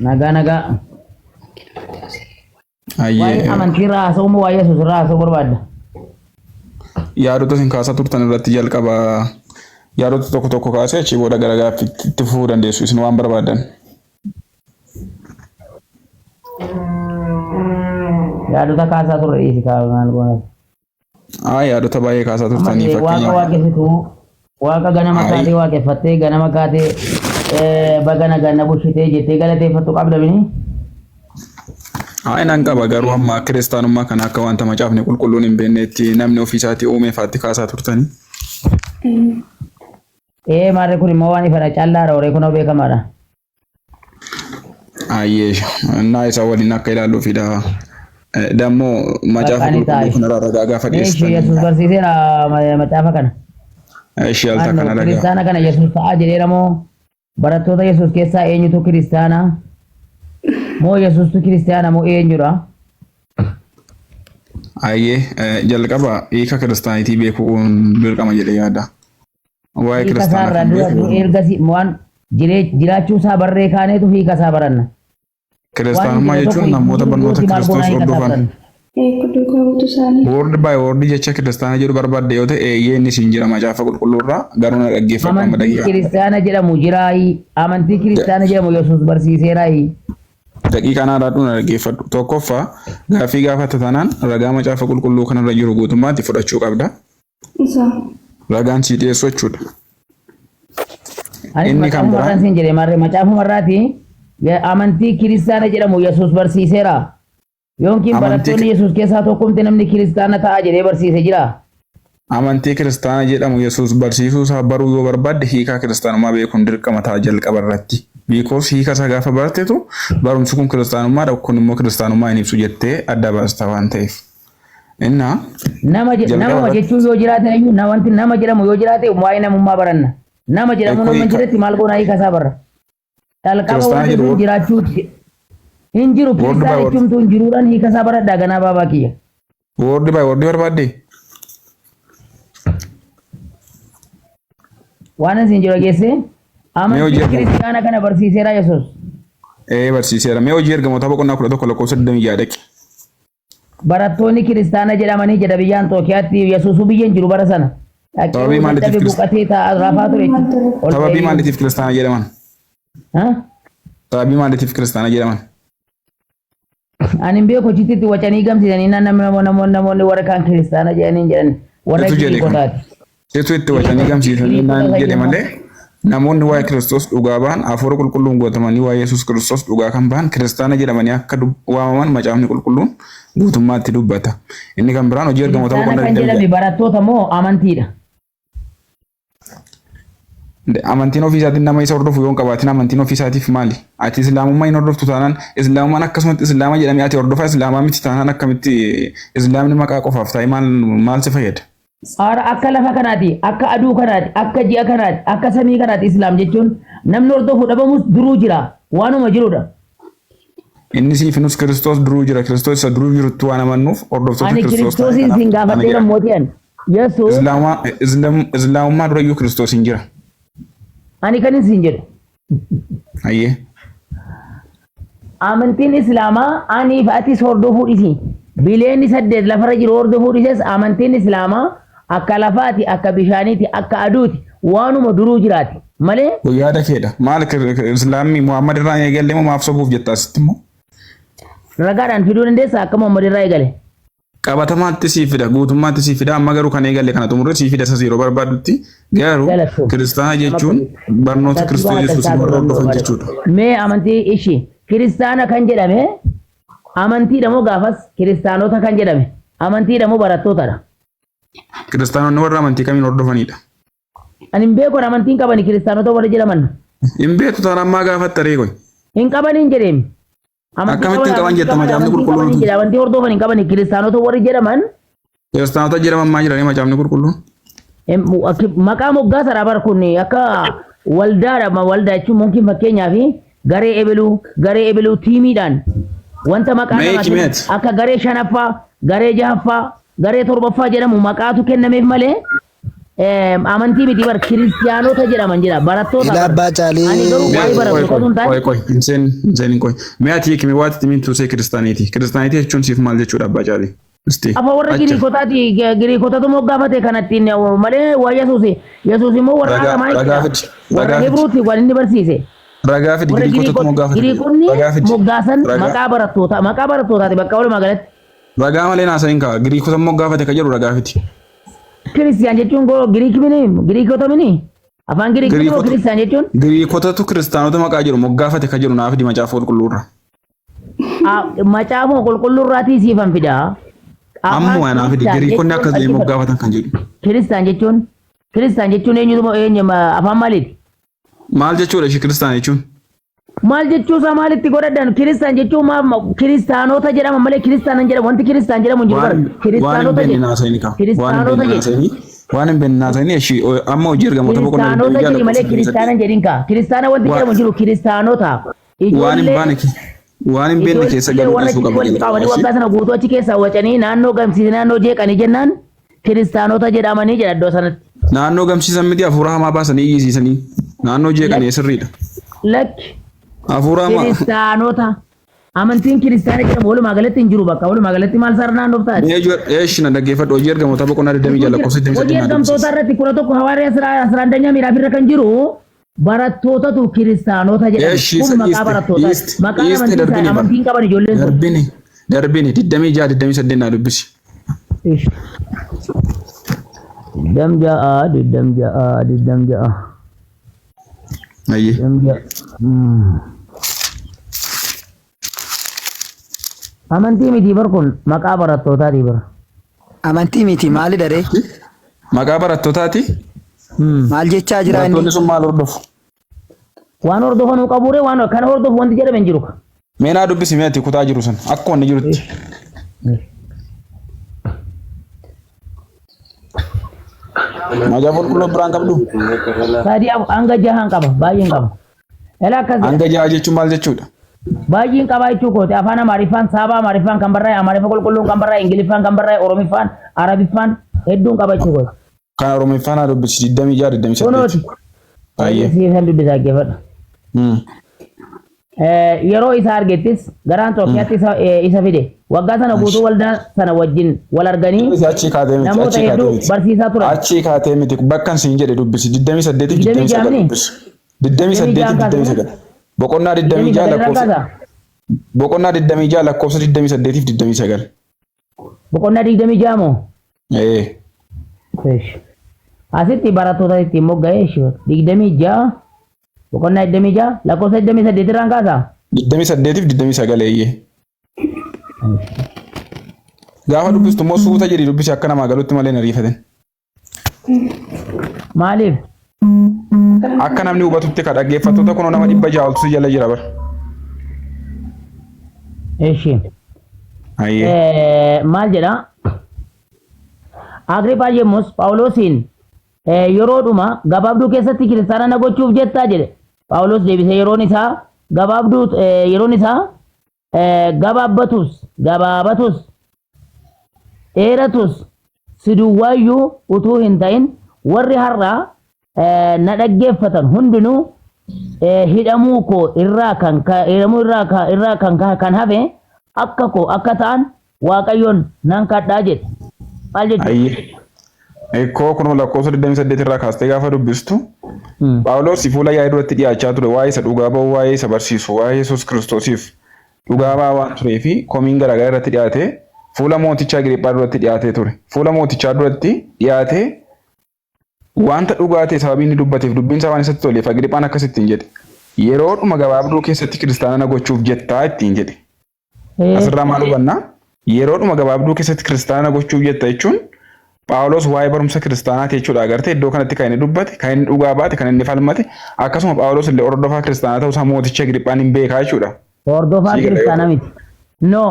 Speaker 7: Nagaa nagaa. Waa'ee
Speaker 9: Ayyee
Speaker 7: amantii irraa haasa'u moo waa'ee Yesuus irraa haasa'uu barbaadda?
Speaker 9: Yaadota isin kaasaa turtan irratti jalqaba yaadota tokko tokko kaasee achii booda gara gaaffiitti itti fufuu dandeessu isin waan barbaadan.
Speaker 7: Yaadota kaasaa turre dhiisi kaa maal goona.
Speaker 9: Haa yaadota baay'ee kaasaa
Speaker 7: Amma
Speaker 9: turtanii
Speaker 7: waaqa
Speaker 9: fakkeenyaaf.
Speaker 7: waaqessitu waaqa ganama
Speaker 9: Ayi.
Speaker 7: kaatee waaqeffattee ganama kaatee baga nagaan na bulchitee jettee galateeffattu qabda mini.
Speaker 9: Haa nan qaba garuu amma kiristaanummaa kana akka wanta macaafni qulqulluun hin beeknetti namni ofii isaatii uumee faatti kaasaa turtanii.
Speaker 7: Ee maarree kun immoo waan ifadha callaadha horee kunoo beekamaadha.
Speaker 9: Ayyee naa isa waliin akka ilaalluufidha. Dammoo macaafa
Speaker 7: Bakka ani
Speaker 9: qulqulluu
Speaker 7: taa'e.
Speaker 9: kanarraa ragaa gaafa
Speaker 7: Meeshi
Speaker 9: dhiyeessitan.
Speaker 7: Yesuus barsiiseera macaafa kana.
Speaker 9: Ishee al
Speaker 7: Maanno
Speaker 9: takkana ragaa.
Speaker 7: kiristaana kana Yesuus ta'aa jedheera moo barattoota Yesuus keessaa eenyutu kiristaana? Moo Yesuustu kiristaana moo eenyudha?
Speaker 9: Ayyee jalqaba hiika kiristaanitii beekuun dirqama jedhee yaada. Waa'ee
Speaker 7: Hiika
Speaker 9: kiristaanaa
Speaker 7: isaarraa
Speaker 9: kan
Speaker 7: dura
Speaker 9: beeku
Speaker 7: ergasii waan jiraachuu isaa barree kaaneetu hiika isaa baranna. Waan hin
Speaker 9: kiristaanummaa
Speaker 7: jirre tokko
Speaker 9: jechuun namoota
Speaker 7: hin jiru
Speaker 9: barnoota
Speaker 7: yooti maal
Speaker 9: Kiristoos
Speaker 7: goonaa hiika isaa
Speaker 9: hordofan.
Speaker 7: baranna.
Speaker 10: Duukaa buutu isaanii.
Speaker 9: Word by word jecha kiristaana jedhu barbaadde yoo ta'e eeyyee inni siin jira macaafa qulqulluurraa garuu na dhaggeeffadhu amma
Speaker 7: Amantii
Speaker 9: daqiiqaa.
Speaker 7: kiristaana jedhamu jiraayi. Amantii kiristaana jedhamu Yesuus barsiiseeraayi.
Speaker 9: Daqiiqaa naa laadhu na dhaggeeffadhu. Tokkoffaa gaaffii gaafatte taanaan ragaa macaafa qulqulluu kanarra jiru guutummaatti fudhachuu qabda.
Speaker 10: Isaa.
Speaker 9: Ragaan sii dhiyeessu jechuudha.
Speaker 7: Anis
Speaker 9: Inni kan
Speaker 7: macaafuma
Speaker 9: biraa
Speaker 7: irraan siin jedhe marre macaafuma irraati amantii kiristaana jedhamu Yesuus barsiiseera. Yookiin
Speaker 9: amantii
Speaker 7: barattoonni Yesuus keessaa tokkomti namni kiristaana ta'a jedhee barsiise jira.
Speaker 9: amantii kiristaana jedhamu Yesuus barsiisuu isaa baruu yoo barbaadde hiikaa kiristaanummaa beekuun dirqama ta'a jalqaba irratti. Because hiika isaa gaafa bartetu barumsi kun kiristaanummaadha kun immoo kiristaanummaa hin ibsu jettee adda baasta waan ta'eef. Innaa
Speaker 7: Nama
Speaker 9: jalqaba
Speaker 7: namuma
Speaker 9: irratti
Speaker 7: jechuun yoo jiraate iyyuu wanti nama jedhamu yoo jiraate waa'ee namummaa baranna. Nama jedhamu
Speaker 9: eekoo
Speaker 7: nama hin
Speaker 9: hiika
Speaker 7: jirretti maal goonaa hiika isaa barra. Jalqaba
Speaker 9: kiristaana
Speaker 7: wanti
Speaker 9: jedhu
Speaker 7: sun
Speaker 9: word
Speaker 7: jiraachuu hin jiru
Speaker 9: word by
Speaker 7: kiristaana
Speaker 9: word
Speaker 7: jechuun hin jiruudhaan hiika isaa baradhaa ganaa baabaa kiyya.
Speaker 9: word by word barbaadde
Speaker 7: Waan isin jiru geesse
Speaker 9: mee
Speaker 7: amantii
Speaker 9: hojii ergamoota
Speaker 7: kiristaana kana barsiiseera Yesuus.
Speaker 9: ee barsiiseera mee hojii ergamoota boqonnaa 11 lakkoofsa 26 dhaqi.
Speaker 7: Barattoonni kiristaana jedhamanii jedha biyya Anxookiyaatti Yesuusuu biyya hin jiru bara sana. Dhaqee
Speaker 9: Sababii maaliitiif
Speaker 7: dadhabe
Speaker 9: kiristaana
Speaker 7: boqotee taa'aa rafaa ture jechuudha. Ol
Speaker 9: sababii
Speaker 7: ta'ee
Speaker 9: maaliitiif kiristaana jedhaman?
Speaker 7: Ha?
Speaker 9: Sababii maaliitiif kiristaana jedhaman?
Speaker 7: Ani hin beeku achitti wacanii gamsiisanii namoonni warra kaan kiristaana jedhanii hin jedhan warra
Speaker 9: Situ jedhe kun.
Speaker 7: Giriikotaati.
Speaker 9: Situ itti wacanii gamsiisanii
Speaker 7: Giriikota
Speaker 9: naan jedhe
Speaker 7: fayyadamu.
Speaker 9: malee namoonni waa'ee Kiristoos dhugaa ba'an hafuura qulqulluun guutamanii waa'ee Yesuus Kiristoos dhugaa kan ba'an kiristaana jedhamanii akka waamaman macaafni qulqulluun guutummaatti dubbata. Inni kan biraan hojii ergamoota
Speaker 7: Kiristaana
Speaker 9: boqonnaa
Speaker 7: kan
Speaker 9: 26.
Speaker 7: jedhame barattoota moo amantiidha?
Speaker 9: Amantiin ofii isaatiin nama isa hordofu yoo hin qabaatin amantiin ofii isaatiif maali? Ati islaamummaa hin hordoftu taanaan islaamummaan akkasumatti islaama jedhamee ati hordofaa islaamaa miti taanaan akkamitti islaamni maqaa qofaaf ta'e maal maal si fayyada?
Speaker 7: Haara akka lafa kanaati, akka aduu kanaati, akka ji'a kanaati, akka samii kanaati Islaam jechuun namni hordofu dhabamus duruu jira. Waanuma jirudha.
Speaker 9: Inni siif nus Kiristoos duruu jira. Kiristoos isa duruu jirutti waan amannuuf hordoftoota
Speaker 7: Ani
Speaker 9: Kiristoos taane
Speaker 7: Kiristoosiin
Speaker 9: kanaaf
Speaker 7: siin
Speaker 9: kiristaana
Speaker 7: gaafadheera
Speaker 9: jedhama.
Speaker 7: mootii ani. Yesuus
Speaker 9: Islaamummaa durayyuu Kiristoos hin jira.
Speaker 7: ani kanin siin jedhu.
Speaker 9: Ayyee.
Speaker 7: Amantiin Islaamaa aniif atis hordofuu dhisi. Bileenni 8 lafarra jiru hordofuu dhises amantiin Islaamaa akka lafaati, akka bishaaniiti, akka aduuti waanuma duruu jiraati. Malee
Speaker 9: Kun yaada keedha. Maal Islaamni Muhammad irraa hin eegalle moo maaf sobuuf jetta asitti immoo?
Speaker 7: ragaadhaan fiduu dandeessaa akka Muhammad irraa eegale.
Speaker 9: Qabatamaatti sii fida guutummaatti sii fida amma garuu kan eegalle kana xumurre sii fida isas yeroo barbaadutti garuu
Speaker 7: Galatoomi.
Speaker 9: kiristaana
Speaker 7: Nama
Speaker 9: jechuun barnoota
Speaker 7: tartiiba
Speaker 9: Kiristoos
Speaker 7: akka
Speaker 9: Yesuus
Speaker 7: isaa
Speaker 9: warra
Speaker 7: duraan
Speaker 9: hordofan
Speaker 7: barbaada.
Speaker 9: jechuudha.
Speaker 7: Mee amantii ishii kiristaana kan jedhame amantiidha moo gaafas kiristaanota kan jedhame amantiidha moo barattootadha?
Speaker 9: Kiristaanonni warra amantii kamiin hordofanidha?
Speaker 7: Ani hin beeku amantiin qabani kiristaanota warra jedhaman.
Speaker 9: Hin beektu taanaan maa gaafatta ree koy?
Speaker 7: Hin qabaniin jedheem. Amantii
Speaker 9: Akkamitti hin
Speaker 7: qaban
Speaker 9: qaban
Speaker 7: amantii
Speaker 9: jetta
Speaker 7: qaban
Speaker 9: macaafni
Speaker 7: amantii
Speaker 9: qulqulluun
Speaker 7: qabaniin
Speaker 9: tun?
Speaker 7: jedhe amantii hordofan hin qabani kiristaanota warri jedhaman
Speaker 9: Kiristaanota jedhaman maa jedhanii macaafni qulqulluun?
Speaker 7: Maqaa moggaasadha bar kun akka waldaadha waldaa jechuun mumkin fakkeenyaaf garee ebeluu tiimiidhaan wanta maqaa
Speaker 9: Mee
Speaker 7: namaa kennu
Speaker 9: himeeti.
Speaker 7: akka garee shanaffaa garee jahaffaa garee torbaffaa jedhamu maqaatu kennameef malee amantii miti bar kiristiyaanota jedhaman jedha barattoota
Speaker 8: Ila
Speaker 7: bar
Speaker 8: abbaa
Speaker 7: ani garuu
Speaker 9: Mee
Speaker 7: waa'ee
Speaker 9: qoy
Speaker 7: barattoota
Speaker 9: qoy
Speaker 7: osoo hin taane
Speaker 9: qoy qoy hin seen hin seenin qoy. Mee ati hiikimi waati itti mintuu see kiristaaniiti. Kiristaaniiti jechuun siif maal jechuudha abbaa caalii? Isti
Speaker 7: afa warra
Speaker 9: acha.
Speaker 7: Giriikotaati Giriikotatu moggaafate kanattiin malee waa Yesuus Yesuus immoo warra
Speaker 9: Ragaa
Speaker 7: Aramaa
Speaker 9: ragaa
Speaker 7: jechuudha
Speaker 9: fidi
Speaker 7: warra
Speaker 9: ragaa fidi
Speaker 7: Hibruutti waan inni barsiise.
Speaker 9: ragaa fidi
Speaker 7: Warra
Speaker 9: Giriikotatu moggaafate
Speaker 7: Giriikonni
Speaker 9: ragaa fidi
Speaker 7: moggaasan
Speaker 9: ragaa
Speaker 7: maqaa barattootaati bakka walumaa galatti.
Speaker 9: ragaa malee naasayin kaa Giriikota moggaafate ka jedhu ragaa fidi.
Speaker 7: Kiristiyaan jechuun Giriik mini Giriikota mini afaan Giriikota moo
Speaker 9: Giriikota
Speaker 7: Kiristiyaan jechuun
Speaker 9: Giriikotatu kiristaanota maqaa jedhu moggaafate ka jedhu naaf fidi macaafa qulqulluurra.
Speaker 7: Macaafuma qulqulluurraatii siifan fidaa. Afaan
Speaker 9: Ammoo naaf fidi
Speaker 7: Kiristiyaan
Speaker 9: Giriikonni
Speaker 7: jechuun
Speaker 9: akkas jedhanii
Speaker 7: dhaggeeffadhu.
Speaker 9: moggaafatan kan jedhu.
Speaker 7: Kiristiyaan jechuun eenyutu eenyu afaan maaliiti?
Speaker 9: Maal jechuudha ishee kiristaan jechuun?
Speaker 7: Maal jechuu isaa maalitti godhadhan kiristiyaan jechuun maal kiristaanota jedhama malee kiristaanan jedhamu wanti kiristaan jedhamu hin jiru bara
Speaker 9: Waan waan hin
Speaker 7: kiristaanota
Speaker 9: beekne
Speaker 7: jedhu
Speaker 9: naasa'ini kaa. Waan hin
Speaker 7: kiristaanota
Speaker 9: beekne
Speaker 7: jedhu
Speaker 9: naasa'ini. Waan hin beekne naasa'ini ishee amma hojii ergamoota boqonnaa
Speaker 7: kiristaanota
Speaker 9: 26
Speaker 7: jedhi malee
Speaker 9: lakkoofsa 28.
Speaker 7: kiristaanan jedhin kaa kiristaana wanti jedhamu hin jiru kiristaanota
Speaker 9: Waan hin
Speaker 7: ijoollee
Speaker 9: baane Waan hin beekne keessa
Speaker 7: Ijoollee
Speaker 9: galuu
Speaker 7: warra
Speaker 9: dhiisuu
Speaker 7: achitti
Speaker 9: qabna
Speaker 7: walitti
Speaker 9: jalqaba.
Speaker 7: qabamanii waggaa sana guutuu achi keessaa wacanii naannoo gamsiisanii naannoo jeeqanii jennaan kiristaanota jedhamanii jedha iddoo sanatti.
Speaker 9: Naannoo gamsiisan miti hafuura hamaa baasanii iyyisiisanii. Naannoo jeeqanii sirriidha.
Speaker 7: Lakki
Speaker 9: Hafuura hamaa.
Speaker 7: kiristaanota amantiin kiristaana jedhamu walumaa galatti hin jiru bakka walumaa galatti maal sarara naannoof taate.
Speaker 9: Mee eeshi na dhaggeeffadhu hojii ergamoota boqonnaa 26 lakkoofsa
Speaker 7: Hojii
Speaker 9: 28 naa dubbisi.
Speaker 7: ergamtoota irratti 11 hawaariyaa asira andanya miiraaf irra kan jiru barattootatu kiristaanota jedhama.
Speaker 9: Eeshi
Speaker 7: Kun
Speaker 9: isa
Speaker 7: maqaa
Speaker 9: dhiiste
Speaker 7: barattootaati.
Speaker 9: dhiiste
Speaker 7: Maqaan
Speaker 9: dhiiste
Speaker 7: amantii isaa
Speaker 9: darbini bara.
Speaker 7: amantiin qaban ijoolleen sun.
Speaker 9: Darbini darbini 26 28 naa dubbisi.
Speaker 7: Ish. 26 26 26.
Speaker 9: Ayyee.
Speaker 7: 26. Amantii miti bar kun maqaa barattootaati bar.
Speaker 11: Amantii miti maalidha ree?
Speaker 9: Maqaa barattootaati.
Speaker 11: Maal jechaa jira inni?
Speaker 9: Barattoonni sun maal hordofu?
Speaker 7: Waan hordofanuu qabuure waan kana hordofu wanti jedhame hin jiru.
Speaker 9: Mee naa dubbisi mee ati kutaa jiru sana akkuma inni jirutti. Macaafa qulqulluu biraan qabdu?
Speaker 7: Sadii hanga jahan qaba baay'een qaba. Ela akkas jedha.
Speaker 9: Hanga jaha jechuun maal jechuudha?
Speaker 7: Baay'een qaba jechuu kooti afaan Amaariffaan saaba Amaariffaan kan barraa'e Amaariffa qulqulluun kan barraa'e Ingiliffaan kan barraa'e Oromiffaan Arabiffaan hedduun qaba jechuu kooti.
Speaker 9: Kan Oromiffaan haa dubbisi 26 28.
Speaker 7: Kunooti.
Speaker 9: Baay'ee.
Speaker 7: Siifan dubbisaa geeffadha. Yeroo isa argettis gara Anxookiyaatti isa fide. Waggaa sana guutuu waldaa sana wajjin wal arganii
Speaker 9: Achii kaatee miti.
Speaker 7: namoota
Speaker 9: Achii kaatee
Speaker 7: hedduu
Speaker 9: miti.
Speaker 7: barsiisaa turan.
Speaker 9: Achii kaatee miti. Bakkan siin jedhe dubbisi. 28 29
Speaker 7: 26
Speaker 9: dubbisi. 28 29. Boqonnaa 26
Speaker 7: 29
Speaker 9: lakkoofsa
Speaker 7: irraa
Speaker 9: boqonnaa 26 lakkoofsa 28 fi 29.
Speaker 7: Boqonnaa 26 moo?
Speaker 9: Ee.
Speaker 7: Eesh. Asitti barattoota ittiin mogga'ee eesh. 26 boqonnaa 26 lakkoofsa 28 irraan kaasaa?
Speaker 9: 28 fi 29 eeyyee. Gaafa dubbistu immoo suuta jedhi dubbisi akka namaa galutti malee hin ariifatin.
Speaker 7: Maaliif?
Speaker 9: Akka namni hubatutti ka dhaggeeffattoota kunoo nama 600 oltu si jala jira bara.
Speaker 7: Eeshi.
Speaker 9: Ayyee.
Speaker 7: Maal jedha? Agriiphaan yommus Phaawulosiin yeroodhuma gabaabduu keessatti kiristaana na gochuuf jettaa jedhe. Phaawulos deebisee yeroon isaa gabaabduu yeroon isaa gabaabbatus gabaabatus dheeratus si duwwaayyuu utuu hin ta'in warri har'a na dhaggeeffatan hundinuu hidhamuu koo irraa kan hidhamuu irraa kan hafe akka koo akka ta'an Waaqayyoon nan kadhaa jedhe. Maal jechuudha?
Speaker 9: Ayyee. Ekkoo kunoo lakkoofsa 28 irraa kaastee gaafa dubbistu Phaawulos fuula yaa'ii duratti dhiyaachaa ture waa'ee isa dhugaa ba'uu waa'ee isa barsiisu waa'ee Yesuus Kiristoosiif dhugaa ba'aa waan turee fi komiin garaagaraa irratti dhiyaate fuula mootichaa Agriiphaa duratti dhiyaatee ture. Fuula mootichaa duratti dhiyaatee wanta dhugaa ta'e sababii inni dubbateef dubbiin isaa waan isatti toleef Agriiphaan akkas ittiin jedhe. Yeroodhuma gabaabduu keessatti kiristaana na gochuuf jettaa ittiin jedhe. Asirraa maal hubannaa? Yeroodhuma gabaabduu keessatti kiristaana gochuuf jetta jechuun Phaawulos waa'ee barumsa kiristaanaati jechuudha agartee iddoo kanatti kan inni dubbate, kan inni dhugaa baate, kan inni falmate akkasuma Phaawulos illee hordofaa kiristaanaa ta'uu isaa mooticha Agriiphaan hin beekaa jechuudha.
Speaker 7: Hordofaa
Speaker 9: Sii gala yoo
Speaker 7: kiristaanaa
Speaker 9: ta'u.
Speaker 7: miti. No.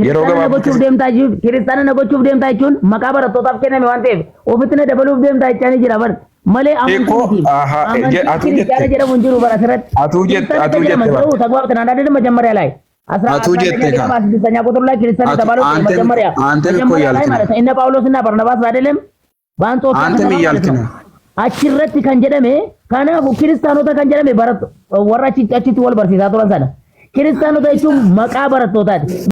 Speaker 9: Yeroo
Speaker 7: Kiristaana na
Speaker 9: gabaabduu
Speaker 7: gochuuf
Speaker 9: keessatti
Speaker 7: deemtaa jechuun kiristaana na gochuuf deemtaa jechuun maqaa barattootaaf kenname waan ta'eef ofitti na dabaluuf deemtaa jechaa ni jira bar. Malee amantii
Speaker 9: Eekoo
Speaker 7: miti.
Speaker 9: ahaa
Speaker 7: Amantii
Speaker 9: atuu
Speaker 7: kiristaana
Speaker 9: jette
Speaker 7: jedhamu hin jiru bara asirratti.
Speaker 9: atuu jette
Speaker 7: Kiristaana
Speaker 9: atuu
Speaker 7: jedhama
Speaker 9: jette
Speaker 7: garuu
Speaker 9: bara
Speaker 7: ተግባብተናል አይደል? መጀመሪያ ላይ አስራ
Speaker 9: atuu
Speaker 7: አስራ አንደኛ
Speaker 9: jette
Speaker 7: ምዕራፍ
Speaker 9: kaa
Speaker 7: 16ኛ ቁጥር ላይ ክርስቲያን
Speaker 9: atu
Speaker 7: የተባለው
Speaker 9: አንተም
Speaker 7: መጀመሪያ
Speaker 9: አንተም እኮ
Speaker 7: መጀመሪያ ላይ
Speaker 9: እያልክ ነው
Speaker 7: ማለት ነው እነ ጳውሎስና በርናባስ አይደለም በአንጾኪያ
Speaker 9: አንተም
Speaker 7: ከተማ ማለት
Speaker 9: እያልክ
Speaker 7: ነው
Speaker 9: ነው
Speaker 7: achirratti kan jedhame kanaafuu kiristaanota kan jedhame warra achitti wal barsiisaa turan sana kiristaanota jechuun maqaa barattootaati.